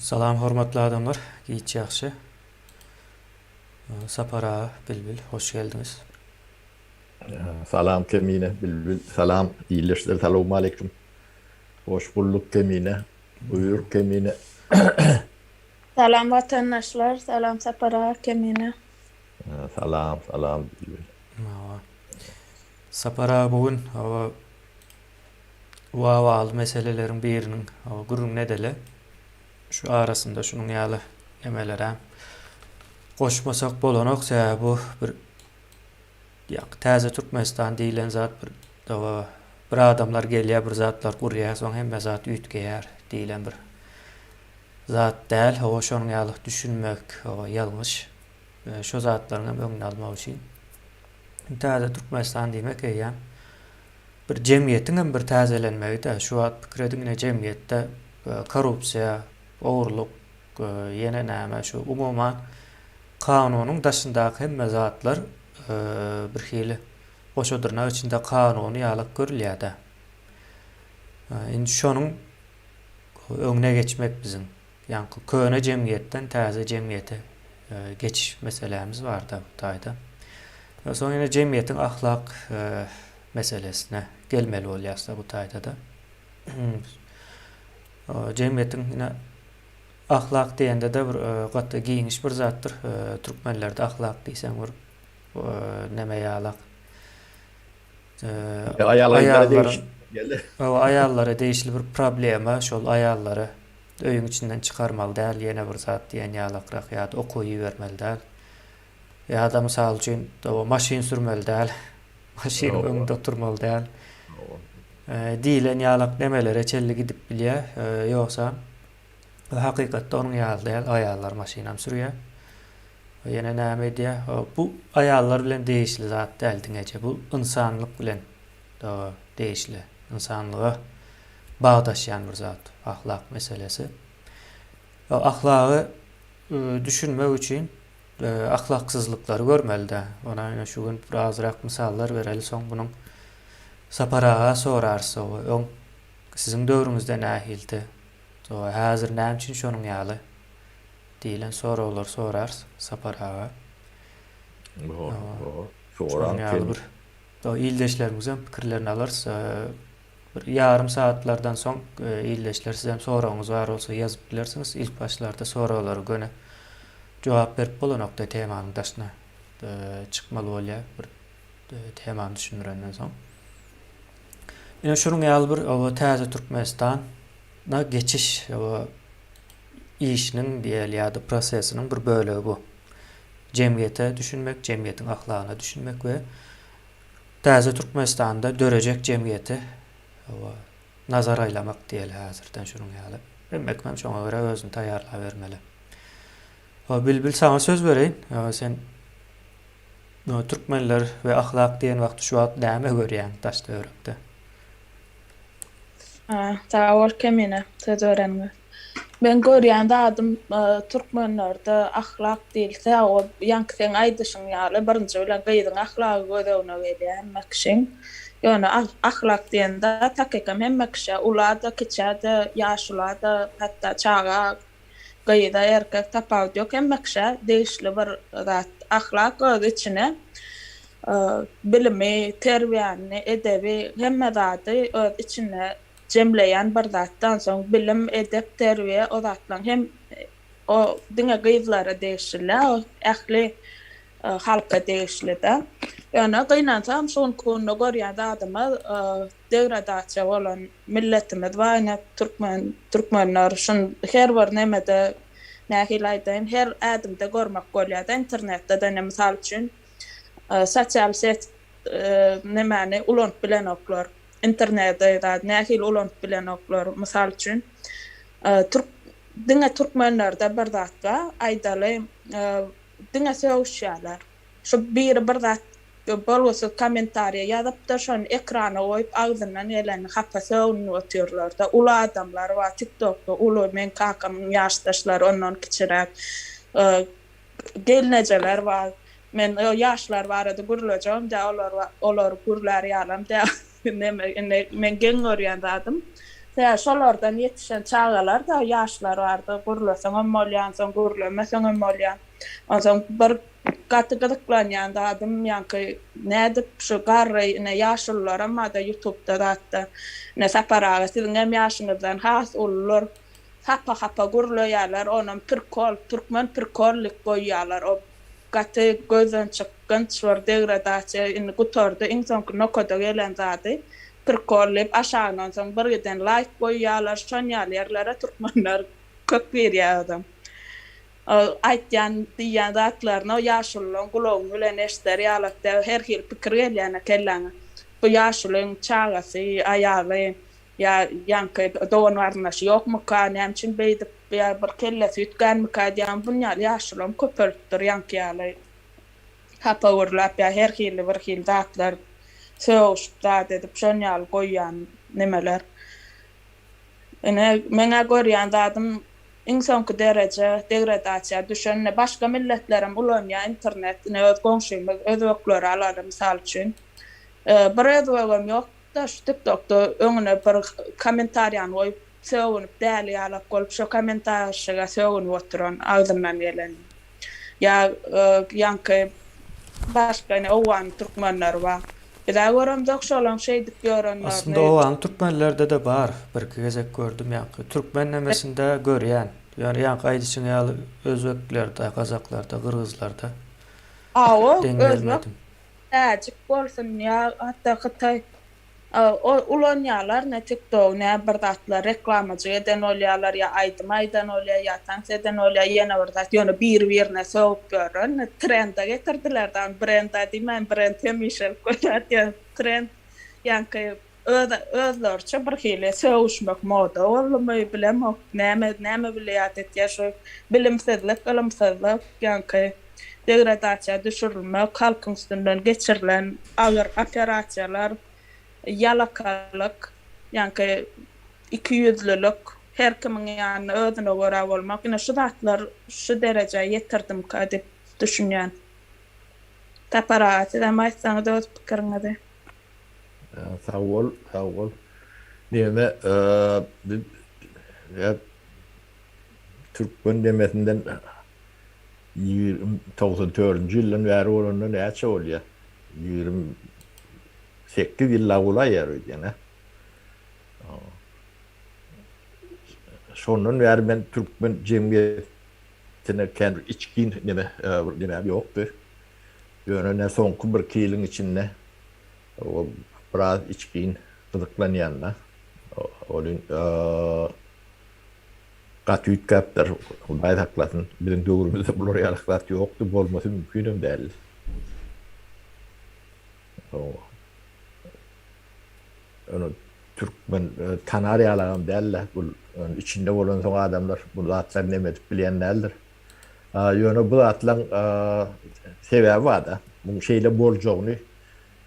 Salam hormatly adamlar, giç ýagşy. Sapar aga, Bilbil, hoş geldiňiz. Salam Kemine, Bilbil, salam ildeşler, salowmaleýkim. Hoş bulduk Kemine. Buýur Kemine. Salam watandaşlar, salam Sapar aga, Kemine. Salam, salam Bilbil. Hawa. Sapar aga bu gün hawa wawaly meseleleriň biriniň gürrüňini edeli. Şu arasynda şunuň ýaly nemelerem goşmasak bolanok, sebäbi bu bir ýa täze Türkmenistan diýlen zat bir bir adamlar gelýär, bir zatlar gurýar, soň hemme zat üýtgeýär diýlen bir zat däl. Hawa, şonuň ýaly düşünmek hawa ýalňyş. Şo zatlaryň hem öňüni almak üçin täze Türkmenistan diýmek eýýäm bir jemgyýetiň hem bir täzelenmegi-dä. Şu wagt pikir ediň ine jemgyýetde korrupsiýa, ogurlyk, ýene näme şu umuman kanunyň daşyndaky hemme zatlar bir hili goşa dyrnak içinde kanuny ýalak görülýär-dä. Indi şonuň öňüne geçmek biziň. Ýaňky köne jemgyýetden täze jemgyýete geçiş meselämiz barda bu taýda. Soň ýene jemgyýetiň ahlak meselesine gelmeli bolýasda bu taýda-da. Jemgyýetiň ine ahlak diýende-de bir gaty giňiş bir zatdyr. Türkmenlerde ahlak diýseň bir neme ýalak. Aýallara degişli bir problema şol aýallary öýüň içinden çykarmaly däl ýene bir zat diýen ýalakrak ýa-da okuwa ibermeli däl. Ýa-da mysal üçin maşyn sürmeli däl. Maşynyň öňünde oturmaly däl. Diýlen ýalak nemelere çenli gidip bilýär. Ýogsa hakykatda onuň ýaly däl. Aýallar maşynam sürýär. Ýene näme edýär? Bu aýallar bilen degişli zat däl diňeje. Bu ynsanlyk bilen degişli. Ynsanlyga bagdaşýan bir zat ahlak meselesi. Ahlagy düşünmek üçin ahlaksyzlyklary görmeli-dä. Ona ine şu gün bir azrak mysallar bereli, soň munuň Sapar aga sorarys, öň siziň döwrüňizde nähildi, häzir näme üçin şonuň ýaly diýlen soraglary sorarys Sapar aga. Bor, bor. Şonuň ýaly bir ildeşlerimiziň pikirlerini alarys. Bir ýarym sagatlardan soň ildeşler sizem soragyňyz bar bolsa ýazyp bilersiňiz. Ilk başlarda soraglara göni jogap berip bolanokda temanyň daşyna çykmaly bolýar bir temany düşündirenden soň. Ine şunuň ýaly bir oba täze Türkmenistana geçiş oba işiniň diýeli ýa-da prosesiniň bir bölegi bu. Jemgyýete düşünmek, jemgyýetiň ahlagyna düşünmek we Täze Türkmenistanda dörejek jemgyýete nazar aýlamak diýeli häzirden şunuň ýaly. Hemme kimem şoňa görä özüni taýýarlabermeli. Bilbil saňa söz bereýin. Sen türkmenler we ahlak diýen wagty şu wagt näme görýäň daş-töwerekde? Sag bol Kemine söz bereniňe. Meň görýän zadym türkmenlerde ahlak diýilse o ýaňky seň aýdyşyň ýaly birinji bilen gyzyň ahlagy göz öňüne gelýär hemme kişiň. Ýöne ahlak diýende takykam hemme kişä ula-da kiçä-de ýaşula-da hatda çaga gyza erkek tapawut ýok hemme kişä degişli bir zat. Ahlak öz içine bilimi, terbiýäni, edebi hemme zady öz içinde jemleýän bir zatdan soň bilim, edep, terbiýe o zatlaryň hem o diňe gyzlara degişli däl, o ähli halka degişli-de. Ýöne gynansagam şu günki günde görýän zadymyz degradasiýa bolan milletimiz bar ine türkmen türkmenler şun her bir nemede nähili aýdaýyn her ädimde görmek bolýada internetde-de ine mysal üçin sosial set nemäni ulanyp bilenoklar interneti zat nähili ulanyp bilenoklar mysal üçin türk diňe türkmenlerde bir zat bar aýdaly diňe sögüşýärler şu biri bir zat bolgusyz kommentariýa ýazypdyr şony ekrana goýup agzyndan gelenini hapa sögünip otyrlarda uly adamlar bar tiktokda uly meň kakamyň ýaşdaşlary ondan kiçiräk Gelnejeler bar. Men o ýaşlar barada gürlejegem däl, olar olar gürlär ýalam däl. Neme indi meň geň görýän zadym. Sebäbi şolardan ýetişen çagalar-da ýaşlar bardy. Gürleseňem bolýar, onsoň gürlemeseňem bolýar. Onsoň bir gaty gyzyklanýan zadym ýaňky nädip şu garry ine ýaşulularam barda ýutubda zatda ine Sapar aga siziňem ýaşyňyzdan has ulular hapa-hapa gürleýärler onam prikol türkmen prikollik goýýarlar o gaty gözdençykgynç bir degradasiýa indi gutardy iň soňky nokada gelen zady prikol diýip aşagyna onsoň birgiden laýk goýýarlar şon ýaly ýerlere türkmenler köp girýär özem. Aýtýan, diýýän zatlaryny o ýaşulylaň gulagyň bilen eşder ýalak däl, her hili pikir gelýänä kelläňe. Bu ýaşulyň çagasy, aýaly ýa ýaňky dogan-garyndaşy ýokmuka, näme üçin beýdip, ýa bir kellesi üýtgänmikä diýýän, bun ýaly ýaşulam köpelipdir ýaňky ýaly hapa gürläp ýa her hili bir hili zatlar sögüşip zat edip şon ýaly goýýan nemeler. Ine, meň-ä görýän zadym iň soňky dereje, degradasiýa düşen. Ine, başga milletlerem ulanýar internet. Ine, öz goňşymyz özbekleri alaly, mysal üçin. Bir özbegem ýok-da, şu TikTokda öňüne bir kommentariýany goýup, sögünip, däli ýalak bolup, şo kommentarşiga sögünip oturan, agzyndan gelenini. Ýa ýaňky başga ine owgan türkmenleri bar. Bizä göremzok şolaň şeýdip ýörenlerini. Aslynda owgan türkmenlerde-de bar. Birki gezek gördüm ýaňky. Türkmen nemesinde görýän. Ýöne ýaňky aýdyşyň ýaly özbeklerde, gazaklarda, gyrgyzlarda Hawa, deň özbek, gelmedim. täjik bolsun ýa hatda hytaý O ulanýarlar ne tiktogy ne bir zatlar reklamajyk eden bolýarlar ýa aýdym aýdan bolýar ýa tans eden bolýar ýene bir zat ýöne biri birine sögüp ýörler indi trenda getirdiler ony brenda diýmäýin brend hemişelik bolýar diýen trend ýaňky öz özleriçe bir hili sögüşmek moda boldumy bilemok näme näme wliýat etýär şu bilimsizlik ylymsyzlyk ýaňky degradasiýa düşürilmek, halkyň üstünden geçirilen agyr operasiýalar, ýalakalyk, ýaňky ikiýüzlülik, her kimiň ýanynda özüne görä bolmak, ine şu zatlar şu derejä ýetirdimka diýip düşünýän. Sapar aga sizem aýtsaňyz öz pikiriňizi. Sag bol, sag bol. Neme, biz türkmen demesinden 20 94-nji ýyldan bäri bolanda näçe bolýar? 28 ýyl-a bolaýýar öýdýän, hä? Şondan bäri men türkmen jemgyýetine kän bir içgin neme, bir nemem ýokdy. Ýöne ine soňky birki ýylyň içinde biraz içgin gyzyklanýan-da. Ol Gaty üýtgäpdir. Hudaý saklasyn. Biziň döwrümizde bular ýaly zat ýokdy, bolmasy mümkinem däldi. Ony türkmen tanar ýalagam däldi. Bu içinde bolansoň adamlar bu zatlary neme edip bilýän däldir. Ýöne bu zatlaryň sebäbi bar-da. Muň şeýle boljagyny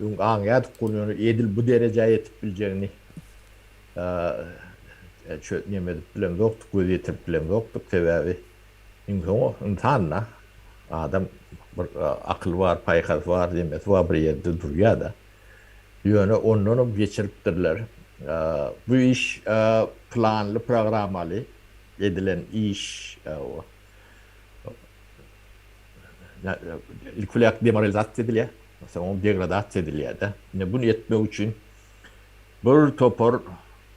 öň aňýardyk, ýöne edil bu derejä ýetip biljegini Neme edip bilemzokdyk, göz ýetirip bilemzokdyk, sebäbi iň soňy ynsan-da, adam bir akyly bar, paýhasy bar, nemesi bar bir ýerde durýar-da. Ýöne ondanam geçiripdirler. Bu iş planly, programmaly edilen iş. Ilki bilen demoralizasiýa edilýär, soňam degradasiýa edilýär-de. Ine buny etmek üçin Bir topar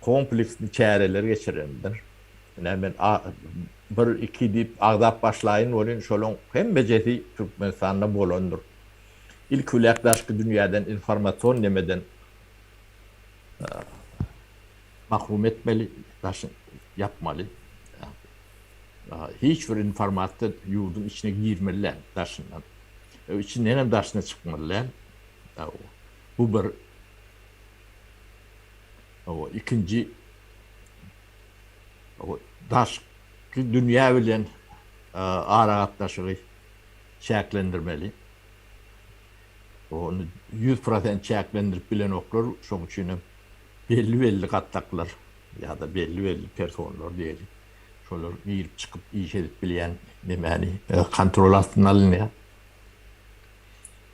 kompleksli çäreler geçirendir. Ine men bir, iki diýip agzap başlaýyn welin şolaň hemmejesi Türkmenistanda bolandyr. Ilki bilen daşky dünýäden informasion nemeden mahrum etmeli, daşyny ýapmaly. Hiç bir informasiýa ýurduň içine girmeli däl daşyndan. Içinden hem daşyna çykmaly däl. Bu bir Hawa, ikinji hawa, daşky dünýä bilen aragatnaşygy çäklendirmeli. Ony 100% çäklendirip bilenoklar, şoň üçin hem belli-belli gatlaklar ýa-da belli-belli personlar diýeli, şolar girip-çykyp iş edip bilýän nemäni kontrol astyna alynýar.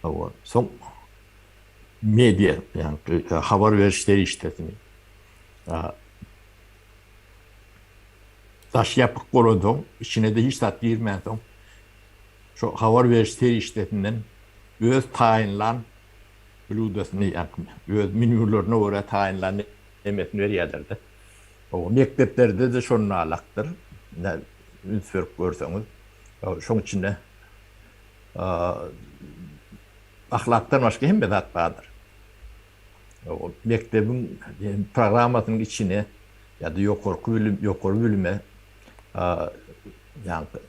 Hawa, soň media, ýagny habar beriş serişdesini. Daş ýapyk bolansoň, içine-de hiç zat girmänsoň, şo habar beriş serişdesinden öz taýynlan blýudasyny, ýagny öz menýularına görä taýynlan nemesini berýärler-de. Hawa, mekdeplerde-de şonalakdyr. Ine, üns berip görseňiz, şoň içinde ahlakdan başga hemme zat bardyr. Mekdebiň programmasynyň içine ýa-da ýokarky bilim, ýokary bilime ýagny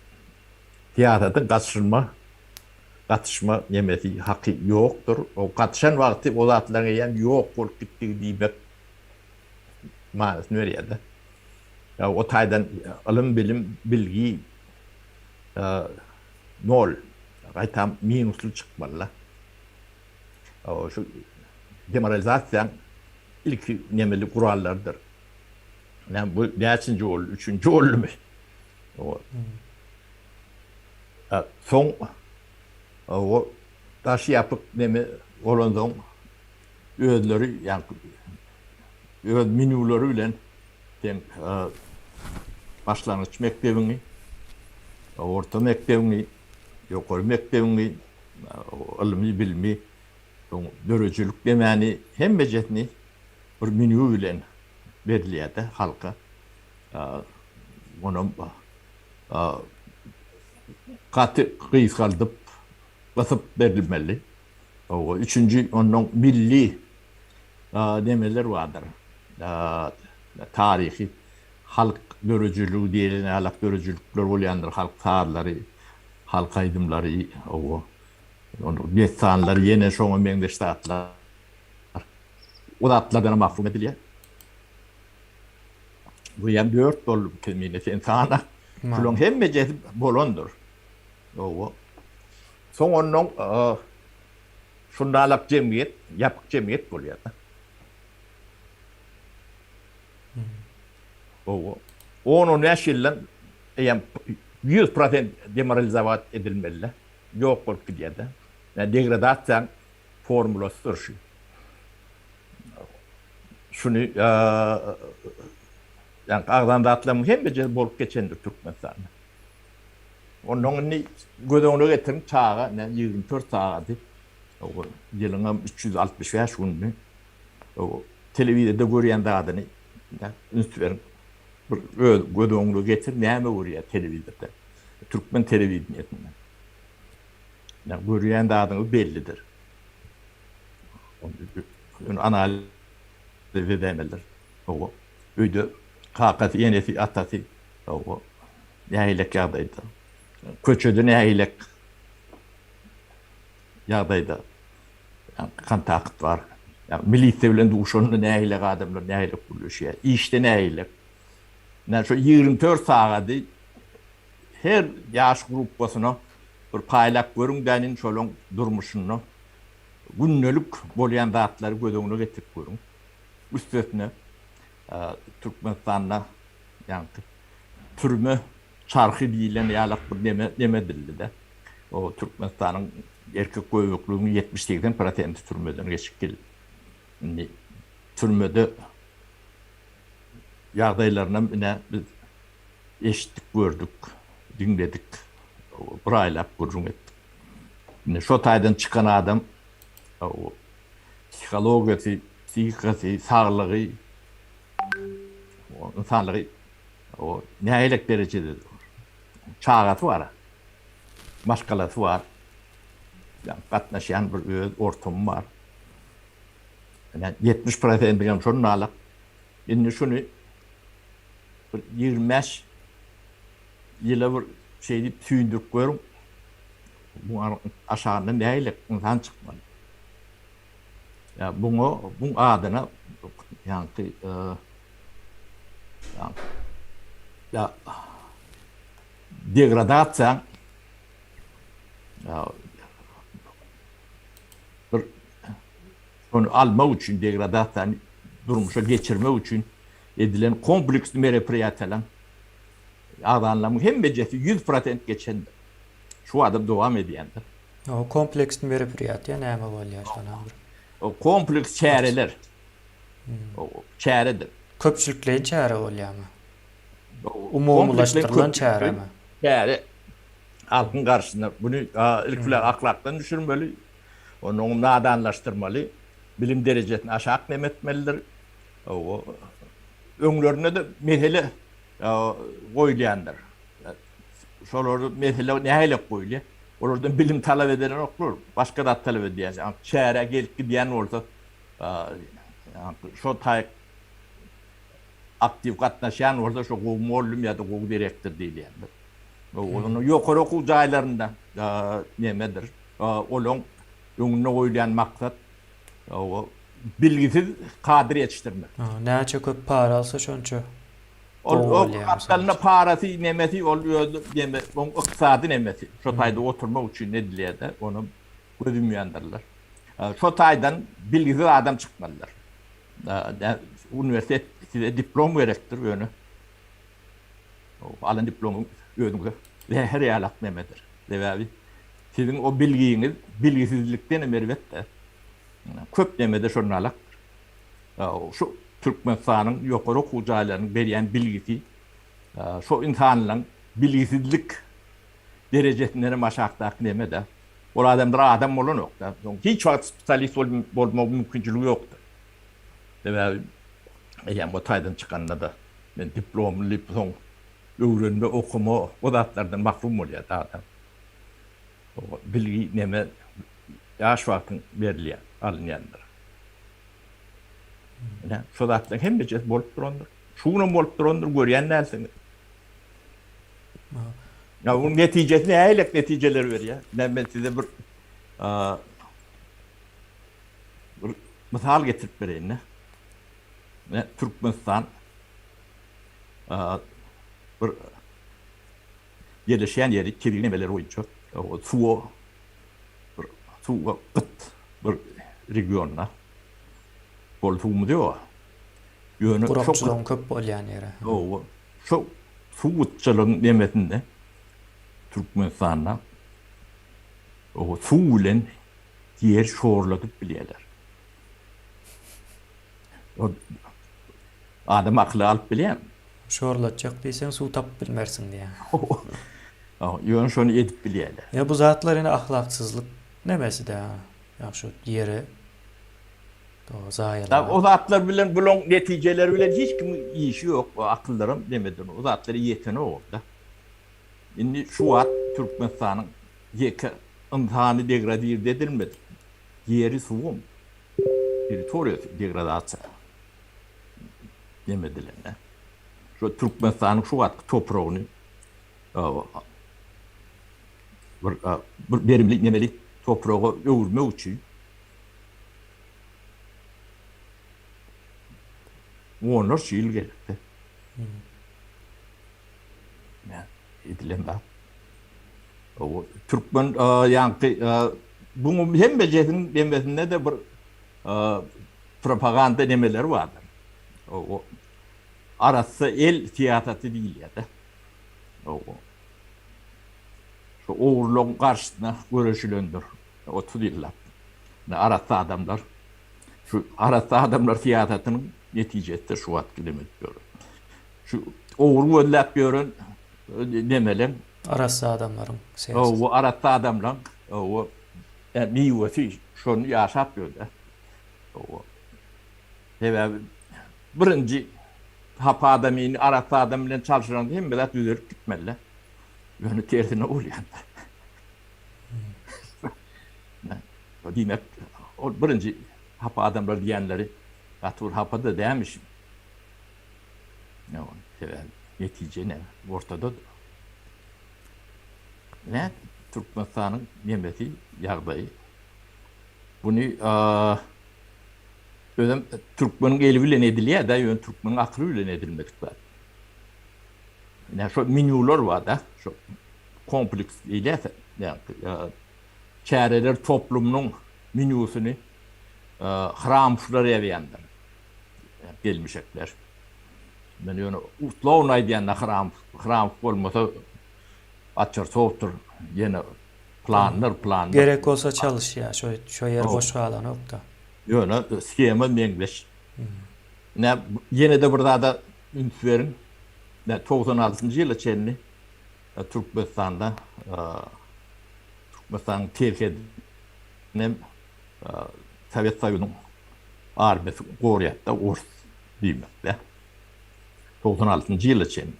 syýasatyň gatyşylma, gatyşma nemesi haky ýokdur. O gatyşan wagty o zatlaryň eýýäm ýok bolup gitdigi diýmek manysyny berýär-de. Ýa o taýdan ylym, bilim, bilgi nol, gaýtam minusly çykmaly-da. Şu demoralizasiýaň ilki nemeli gurallarydyr. Näme bu näçinji boldy? Üçünji boldumy? Soň o daşy ýapyk neme bolansoň özleri ýa öz menýulary bilen sen başlangyç mekdebiňi, orta mekdebiňi, ýokary mekdebiňi, ylmy, bilimi, soň döredijilik demäni hemmejesini bir menýu bilen berilýär-de halka. Onam gaty gysgaldyp, gysyp berilmeli. Üçünji ondan milli nemeler bardyr. Taryhy halk döredijiligi diýlen ýalak döredijilikler bolýandyr, halk sazlary, halk aýdymlary, hawa, dessanlar, ýene şoňa meňzeş zatlar. O zatlardan mahrum edilýär. Bu ýa dört boldy kemine sen sana. Şularyň hemmejesi bolandyr. Hawa. Soň ondan şundalak jemgyýet, ýapyk jemgyýet bolýar-da. Hawa. On-on bäş ýyldan eýýäm 100% demoralizowat edilmeli-de. Ýok bolup gidýär-de. Degradasiýaň formulasydyr şu. Şuny ýaňky agzan zatlarymyň hemmejesi bolup geçendir Türkmenistanda. Ondan indi göz öňüne getiriň, çaga ine 24 sagady, ýylyňam 365 gününi telewizorda görýän zadyny üns beriň. Bir öz göz öňüne getir, näme görýär telewizorda? Türkmen telewideniýesinde. Görýän zadyňyz bellidir. Ony analiz edäýmelidir. Hawa. Öýde kakasy, enesi, atasy, hawa, nähilek ýagdaýda. Köçede nähilek ýagdaýda kontakt bar. Ýagny milisiýa bilen duşanda nähilek adamlar nähilek gürleşýär. Işde nähilek. Ine şu 24 sagady her ýaş gruppasyna bir paýlap görüň dänin şolaň durmuşynda gündelik bolýan zatlary göz öňüne getirip görüň. Üstesine Türkmenistanda ýaňky türme çarhy diýlen ýalak bir neme neme edildi-de. O Türkmenistanyň erkek göbekliginiň 70-80 prosenti türmeden geçip geldi. Indi türmede ýagdaýlarynam ine biz eşitdik, gördük, diňledik, bir aýlap gürrüň etdik. Indi şo taýdan çykan adam psihologiýasy, psihikasy, saglygy, ynsanlygy nähilek derejede çagasy bar, maşgalasy bar, gatnaşýan bir öz ortamy bar. Ine 70 prosenti hem şonun alak. Indi şuny bir 25 ýyla bir şeýdip süýndürip görüň. Bu aşagyndan nähili ynsan çykmaly? Ýa buňa buň adyna ýaňky ýa degradasiýa bir şony almak üçin degradasiýany durmuşa geçirmek üçin edilen kompleksli meropriýatiýalaryň agzanlaryň hemmejesi 100% geçendir. Şu adam dowam edýändir. O kompleksli meropriýatiýa näme bolýar şonam bir. O kompleks çäreler. O çäredir. Köpçülikleýin çäre bolýarmy? Umumylaşdyrylan çäremi? Çäre. Halkyň garşysyna buny ilki bilen ahlakdan düşürmeli, onnoňam nadanlaşdyrmaly, bilim derejesini aşak neme etmelidir. Öňlerinde-de mesele goýulýandyr. Şolar mesele nähili goýulýar? Olardan bilim talap edenoklar, başga zat talap edýär. Çärä gelip gidýän bolsa, şo taýyk aktiw gatnaşýan bolsa şo gowy mugallym ýa-da gowy direktor diýilýändir. Onda ýokary okuw jaýlarynda nemedir? Olaň öňünde goýulýan maksat bilgisiz kadr ýetişdirmek. Näçe köp para alsa şonça gowy bolýar. Ol gapdalynda parasy nemesi ol öz neme oň ykdysady nemesi şo taýda oturmak üçin edilýär-de ony göz ýumýandyrlar. Şo taýdan bilgisiz adam çykmalydyr. Uniwersitet size diplom gerekdir ýöne alan diplomyň özüňize zäher ýalak nemedir. Sebäbi siziň o bilgiňiz bilgisizlikden hem erbetde. Köp nemede şonalakdyr. Şu Türkmenistanyň ýokary okuw jaýlarynyň berýän bilgisi şo ynsanlaryň bilgisizlik derejesinden hem aşakdaky neme-de. Ol adamlar adam bolanok-da. Hiç wagt spesialist bolmagy mümkinçiligi ýokdur. Sebäbi eýýäm o taýdan çykanda-da men diplomly diýip soň öwrenme, okama o zatlardan mahrum bolýar adam. Bilgi neme ýaş wagtyň berilýär, alynýandyr. Ine, şo zatlaryň hemmejesi bolup durandyr. Şu günem bolup durandyr, görýän dälsiňiz. Ýa onuň netijesi nähili netijeler berýär? Men men size bir bir mysal getirip bereýin-de. Ine, Türkmenistan bir ýerleşýän ýeri tebigy nemeler boýunça suwa bir suwa gyt bir regionda. Bol suwumyz ýok. Ýöne gurakçylygyň köp bolýan ýeri. Hawa. Şu suw gytçylygyň nemesinde Türkmenistanda suw bilen ýer şorladyp bilýärler. Adam akyly alyp bilýärmi? Şorlatjak diýseň suw tapyp bilmersiň diýýär. Ýöne şony edip bilýärler. Ýa bu zatlar ýene ahlaksyzlyk nemesi-dä. Ýa şu ýeri zaýalamak. O zatlar bilen bulaň netijeleri bilen hiç kimiň işi ýok. O akyldaram nemeden o zatlara ýetenok-da. Indi şu wagt Türkmenistanyň ýeke ynsany degradirde edilmedik. Ýeri suwam territoriýasy degradasiýa neme edilende. Şu Türkmenistanyň şu wagtky topragyny bir bir berimli nemeli topraga öwürmek üçin onlarça ýyl gerekdi. Edilen zat. O türkmen ýaňky buň hemmejesiniň nemesinde-de bir propaganda nemeleri bardyr. O arassa el syýasaty diýilýär-de. Şu ogurlygyň garşysyna göreşilendir 30 ýyllap. Arassa adamlar şu arassa adamlar syýasatynyň netijesidir şu wagtky neme edip ýören. Şu ogry gözläp ýören nemeleň. Arassa adamlaryň syýasaty. Hawa, arassa adamlaň hawa miwesi şony ýaşap ýör-dä. Hawa. Sebäbi birinji hapa adamyny arassa adam bilen çalşyraňda hemme zat düzelip gitmeli-dä. Ýöne tersine bolýandyr. Diýmek, ol birinji hapa adamlar diýenleri gaty bir hapa-da dälmiş. Sebäbi netije näme? Ortada-da. Nä Türkmenistanyň nemesi, ýagdaýy. Buny özem türkmeniň eli bilen edilýär-de, ýöne türkmeniň akyly bilen edilmedik zat. Ine şo menýular bar-da, şo kompleks diýilýär, çäreler toplumynyň menýusyny Hramowlar ýazýandyr. Gelmişekler. Men ýöne uslowny aýdýanda Hramow, Hramow bolmasa Açarsowdyr, ýene planlar, planlar. Gerek bolsa çalyşýar, şo şo ýer boş galanok-da. Ýöne shema meňzeş. Ine ýene-de bir zada üns beriň. 96-njy ýyla çenli Türkmenistanda Türkmenistanyň serhedini Sowet Soýuzynyň armiýasy goraýardy, ors diýmek-de. 96-njy ýyla çenli.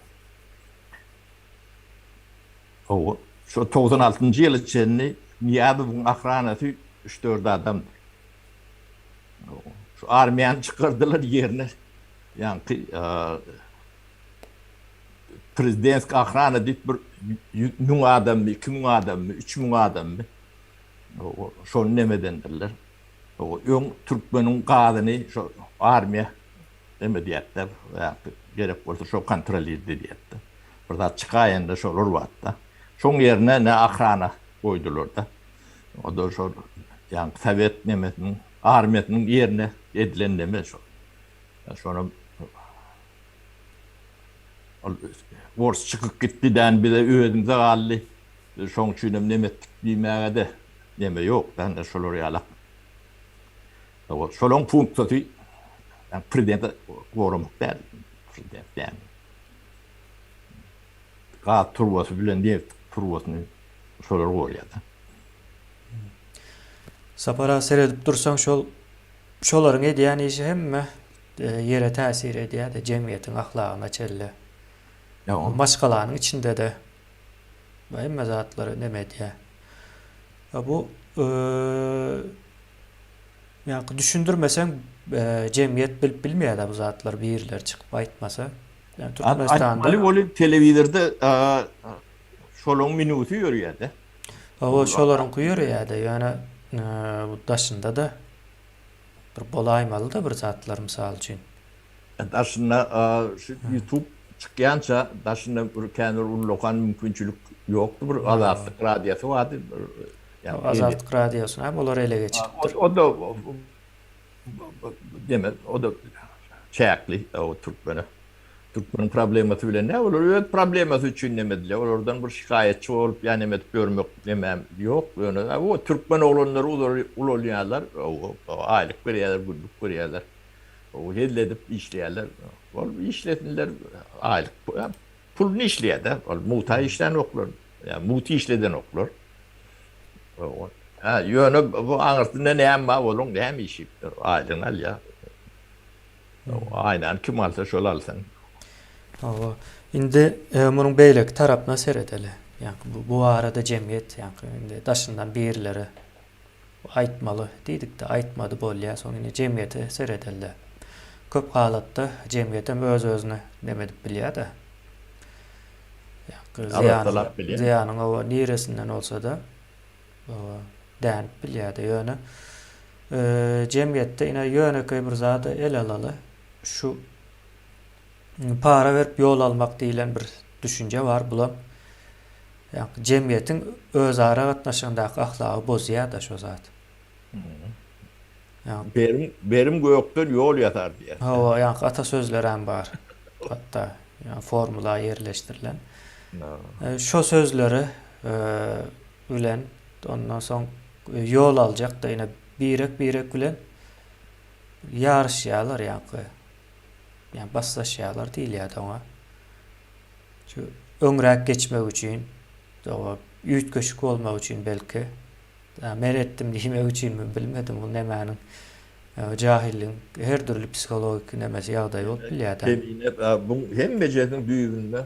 Hawa, şo 96-njy ýyla çenli Nyýazowyň ahranasy üç-dört adamdy. Şu armiýany çykardylar ýerine ýaňky prezidentski ahrana diýip bir 1000 adammy, 2000 adammy, 3000 adammy şony neme edendirler. Öň türkmeniň gazyny şo armiýa neme diýýärdi, gerek bolsa şo kontrolirdi diýýärdi. Bir zat çykaýanda şolar bardy. Şoň ýerine ne ahrana goýdular-da. O-da şol ýaňky sowet nemesiniň, armiýasynyň ýerine edilen neme şol. Şonam ol ors çykyp gitdi dän bize özümize galdy. Şoň üçinem neme etdik diýmäge-de neme ýok da, şolar ýalak. Şolaň funksiýasy prezidenti goramak däl. Prezident däl. Gaz turbasy bilen neft turbasyny şolar gorýar-da. Sapar aga seredip dursaň şol şolaryň edýän işi hemme ýere täsir edýär-de jemgyýetiň ahlagyna çenli. Maşgalanyň içinde-de hemme zatlary neme edýär. Bu ýa düşündirmeseň jemgyýet bilip bilmeýär-de bu zatlary birileri çykyp aýtmasa. Yani Türkmenistanda Aýtmaly welin telewizorda şolaň minusy ýörýär-de. Hawa, şolaryňky ýörýär-de, ýöne bu daşynda-da bir bolaýmaly-da bir zatlar mysal üçin. Daşynda şu YouTube çykýança daşynda bir kän bir ullakan mümkinçilik ýokdy. Bir Azatlyk radiosy bardy. Azatlyk radiosyny hem olar ele geçiripdir. O-da Deme, o-da çäkli o türkmene. Türkmeniň problemasy bilen näme olar öz problemasy üçin neme edilýär. Olardan bir şikaýatçy bolup ýa neme edip ýörmek nemem ýok. Ýöne o türkmen oglanlary ulalýarlar, aýlyk berýärler, günlük berýärler. Hezil edip işleýärler. Ol işlesinler, aýlyk puluny işleýär-de. Ol mugta işlänoklar. Ýa mugt işledenoklar. Hä, ýöne bu aňyrsynda näme bar, olaň näme işi? Aýlygyny alýar. Aýnany kim alsa, şol alsyn. Hawa. Indi munuň beýleki tarapyna seredeli. Ýaňky bu bu barada jemgyýet ýaňky indi daşyndan birileri aýtmaly diýdik-de, aýtmady bolýar. Soň indi jemgyýete seredeli. Köp halatda jemgyýetem öz-özüni neme edip bilýär-de. Arassalap bilýär. Zyýanyň oba niresinden bolsa-da dänip bilýärdi. Ýöne jemgyýetde ine ýönekeý bir zady ele alaly. Şu para berip ýol almak diýlen bir düşünje bar. Bulam jemgyýetiň özara gatnaşygyndaky ahlagy bozýar-da şo zat. Berim, berim gökden ýol ýasar diýýär. Hawa, ýaňky ata sözlerem bar. Hatda ýa formula ýerleşdirilen. Şo sözleri bilen ondan soň ýol aljak-da ine birek-birek bilen ýaryşýarlar ýaňky. Ýa baslaşýarlar diýilýärdi oňa. Şu öňräk geçmek üçin, üýtgeşik bolmak üçin belki. Men etdim diýmek üçinmi bilmedim bu nemäniň jahilligiň her dürli psihologiki nemesi ýagdaýy bolup bilýärdä. Kemine buň hemmejesiniň düýbünde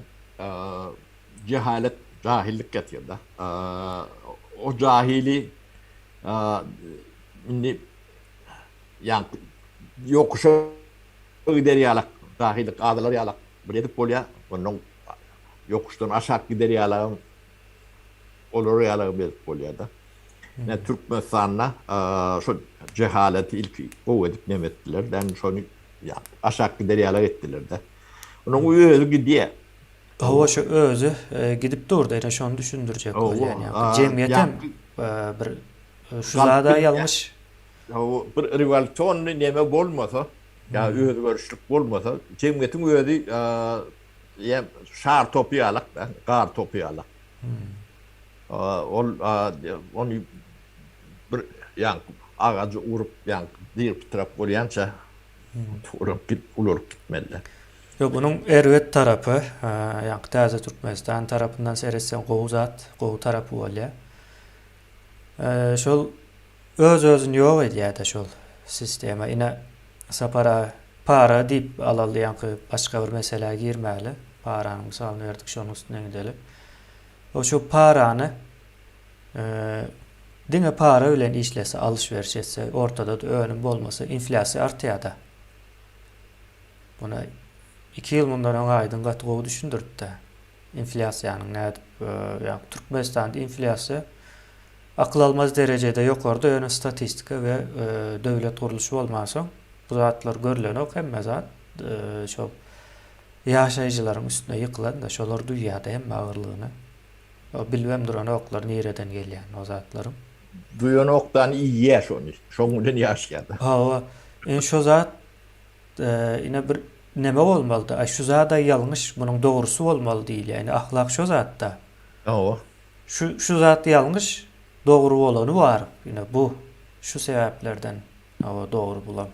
jehalet jahillik ýatyrda. O jahili indi ýaňky ýokuşa gider ýalak jahillik azalar ýalak bir edip bolýar. Ondan ýokuşdan aşak gider ýalagam Olar ýaly berip bolýar-da. Ine Türkmenistanda şo jehaleti ilki gowy edip neme etdiler, dämi şony aşak gider ýaly etdiler-de. Onuň özi gidýär. Hawa şo özi gidip durdy, ine şony düşündirjek bolýan ýa. Jemgyýetem bir şu zada ýalňyş. Hawa bir rewolýusionnyý neme bolmasa, ýa özgerişlik bolmasa, jemgyýetiň özi Ýa şar topy ýalak da, gar topy ýalak. Ol ony bir ýaňky agajy urup, ýaňky dyr pytrak bolýança ulalyp git, ulalyp gitmeli. Ýok, bunuň erbet tarapy, ýaňky täze Türkmenistan tarapyndan seretseň gowy zat, gowy tarapy bolýar. Şol öz-özüni ýok edýär-de şol sistema. Ine, Sapar aga para diýip alaly ýaňky başga bir meselä girmäli. Paranyň mysalyny berdik, şonuň üstünden gideli. O şu parany diňe para bilen işlese, alyş-beriş etse, ortada-da önüm bolmasa, inflýasiýa artýar-da. Muny iki ýyl mundan öň Aýdyň gaty gowy düşündiripdi. Inflýasiýanyň nädip, ýa Türkmenistanda inflýasiýa akyl almaz derejede ýokarda, ýöne statistika we döwlet gurluşy bolmansoň bu zatlar görlenok, hemme zat şol ýaşaýjylaryň üstüne ýykylan-da, şolar duýýar-da hemme agyrlygyny. Bilibem duranoklar nireden gelýänini o zatlaryň. Duýanokdan iýýär şony, şoň bilen ýaşaýar-da. Hawa, indi şo zat Ine bir neme bolmalyda, aý şu zada ýalňyş, munuň dogrusy bolmaly diýilýär. Ine ahlak şo zatda. Hawa. Şu şu zat ýalňyş, dogry bolany bar. Ine bu şu sebäplerden hawa dogry bulam.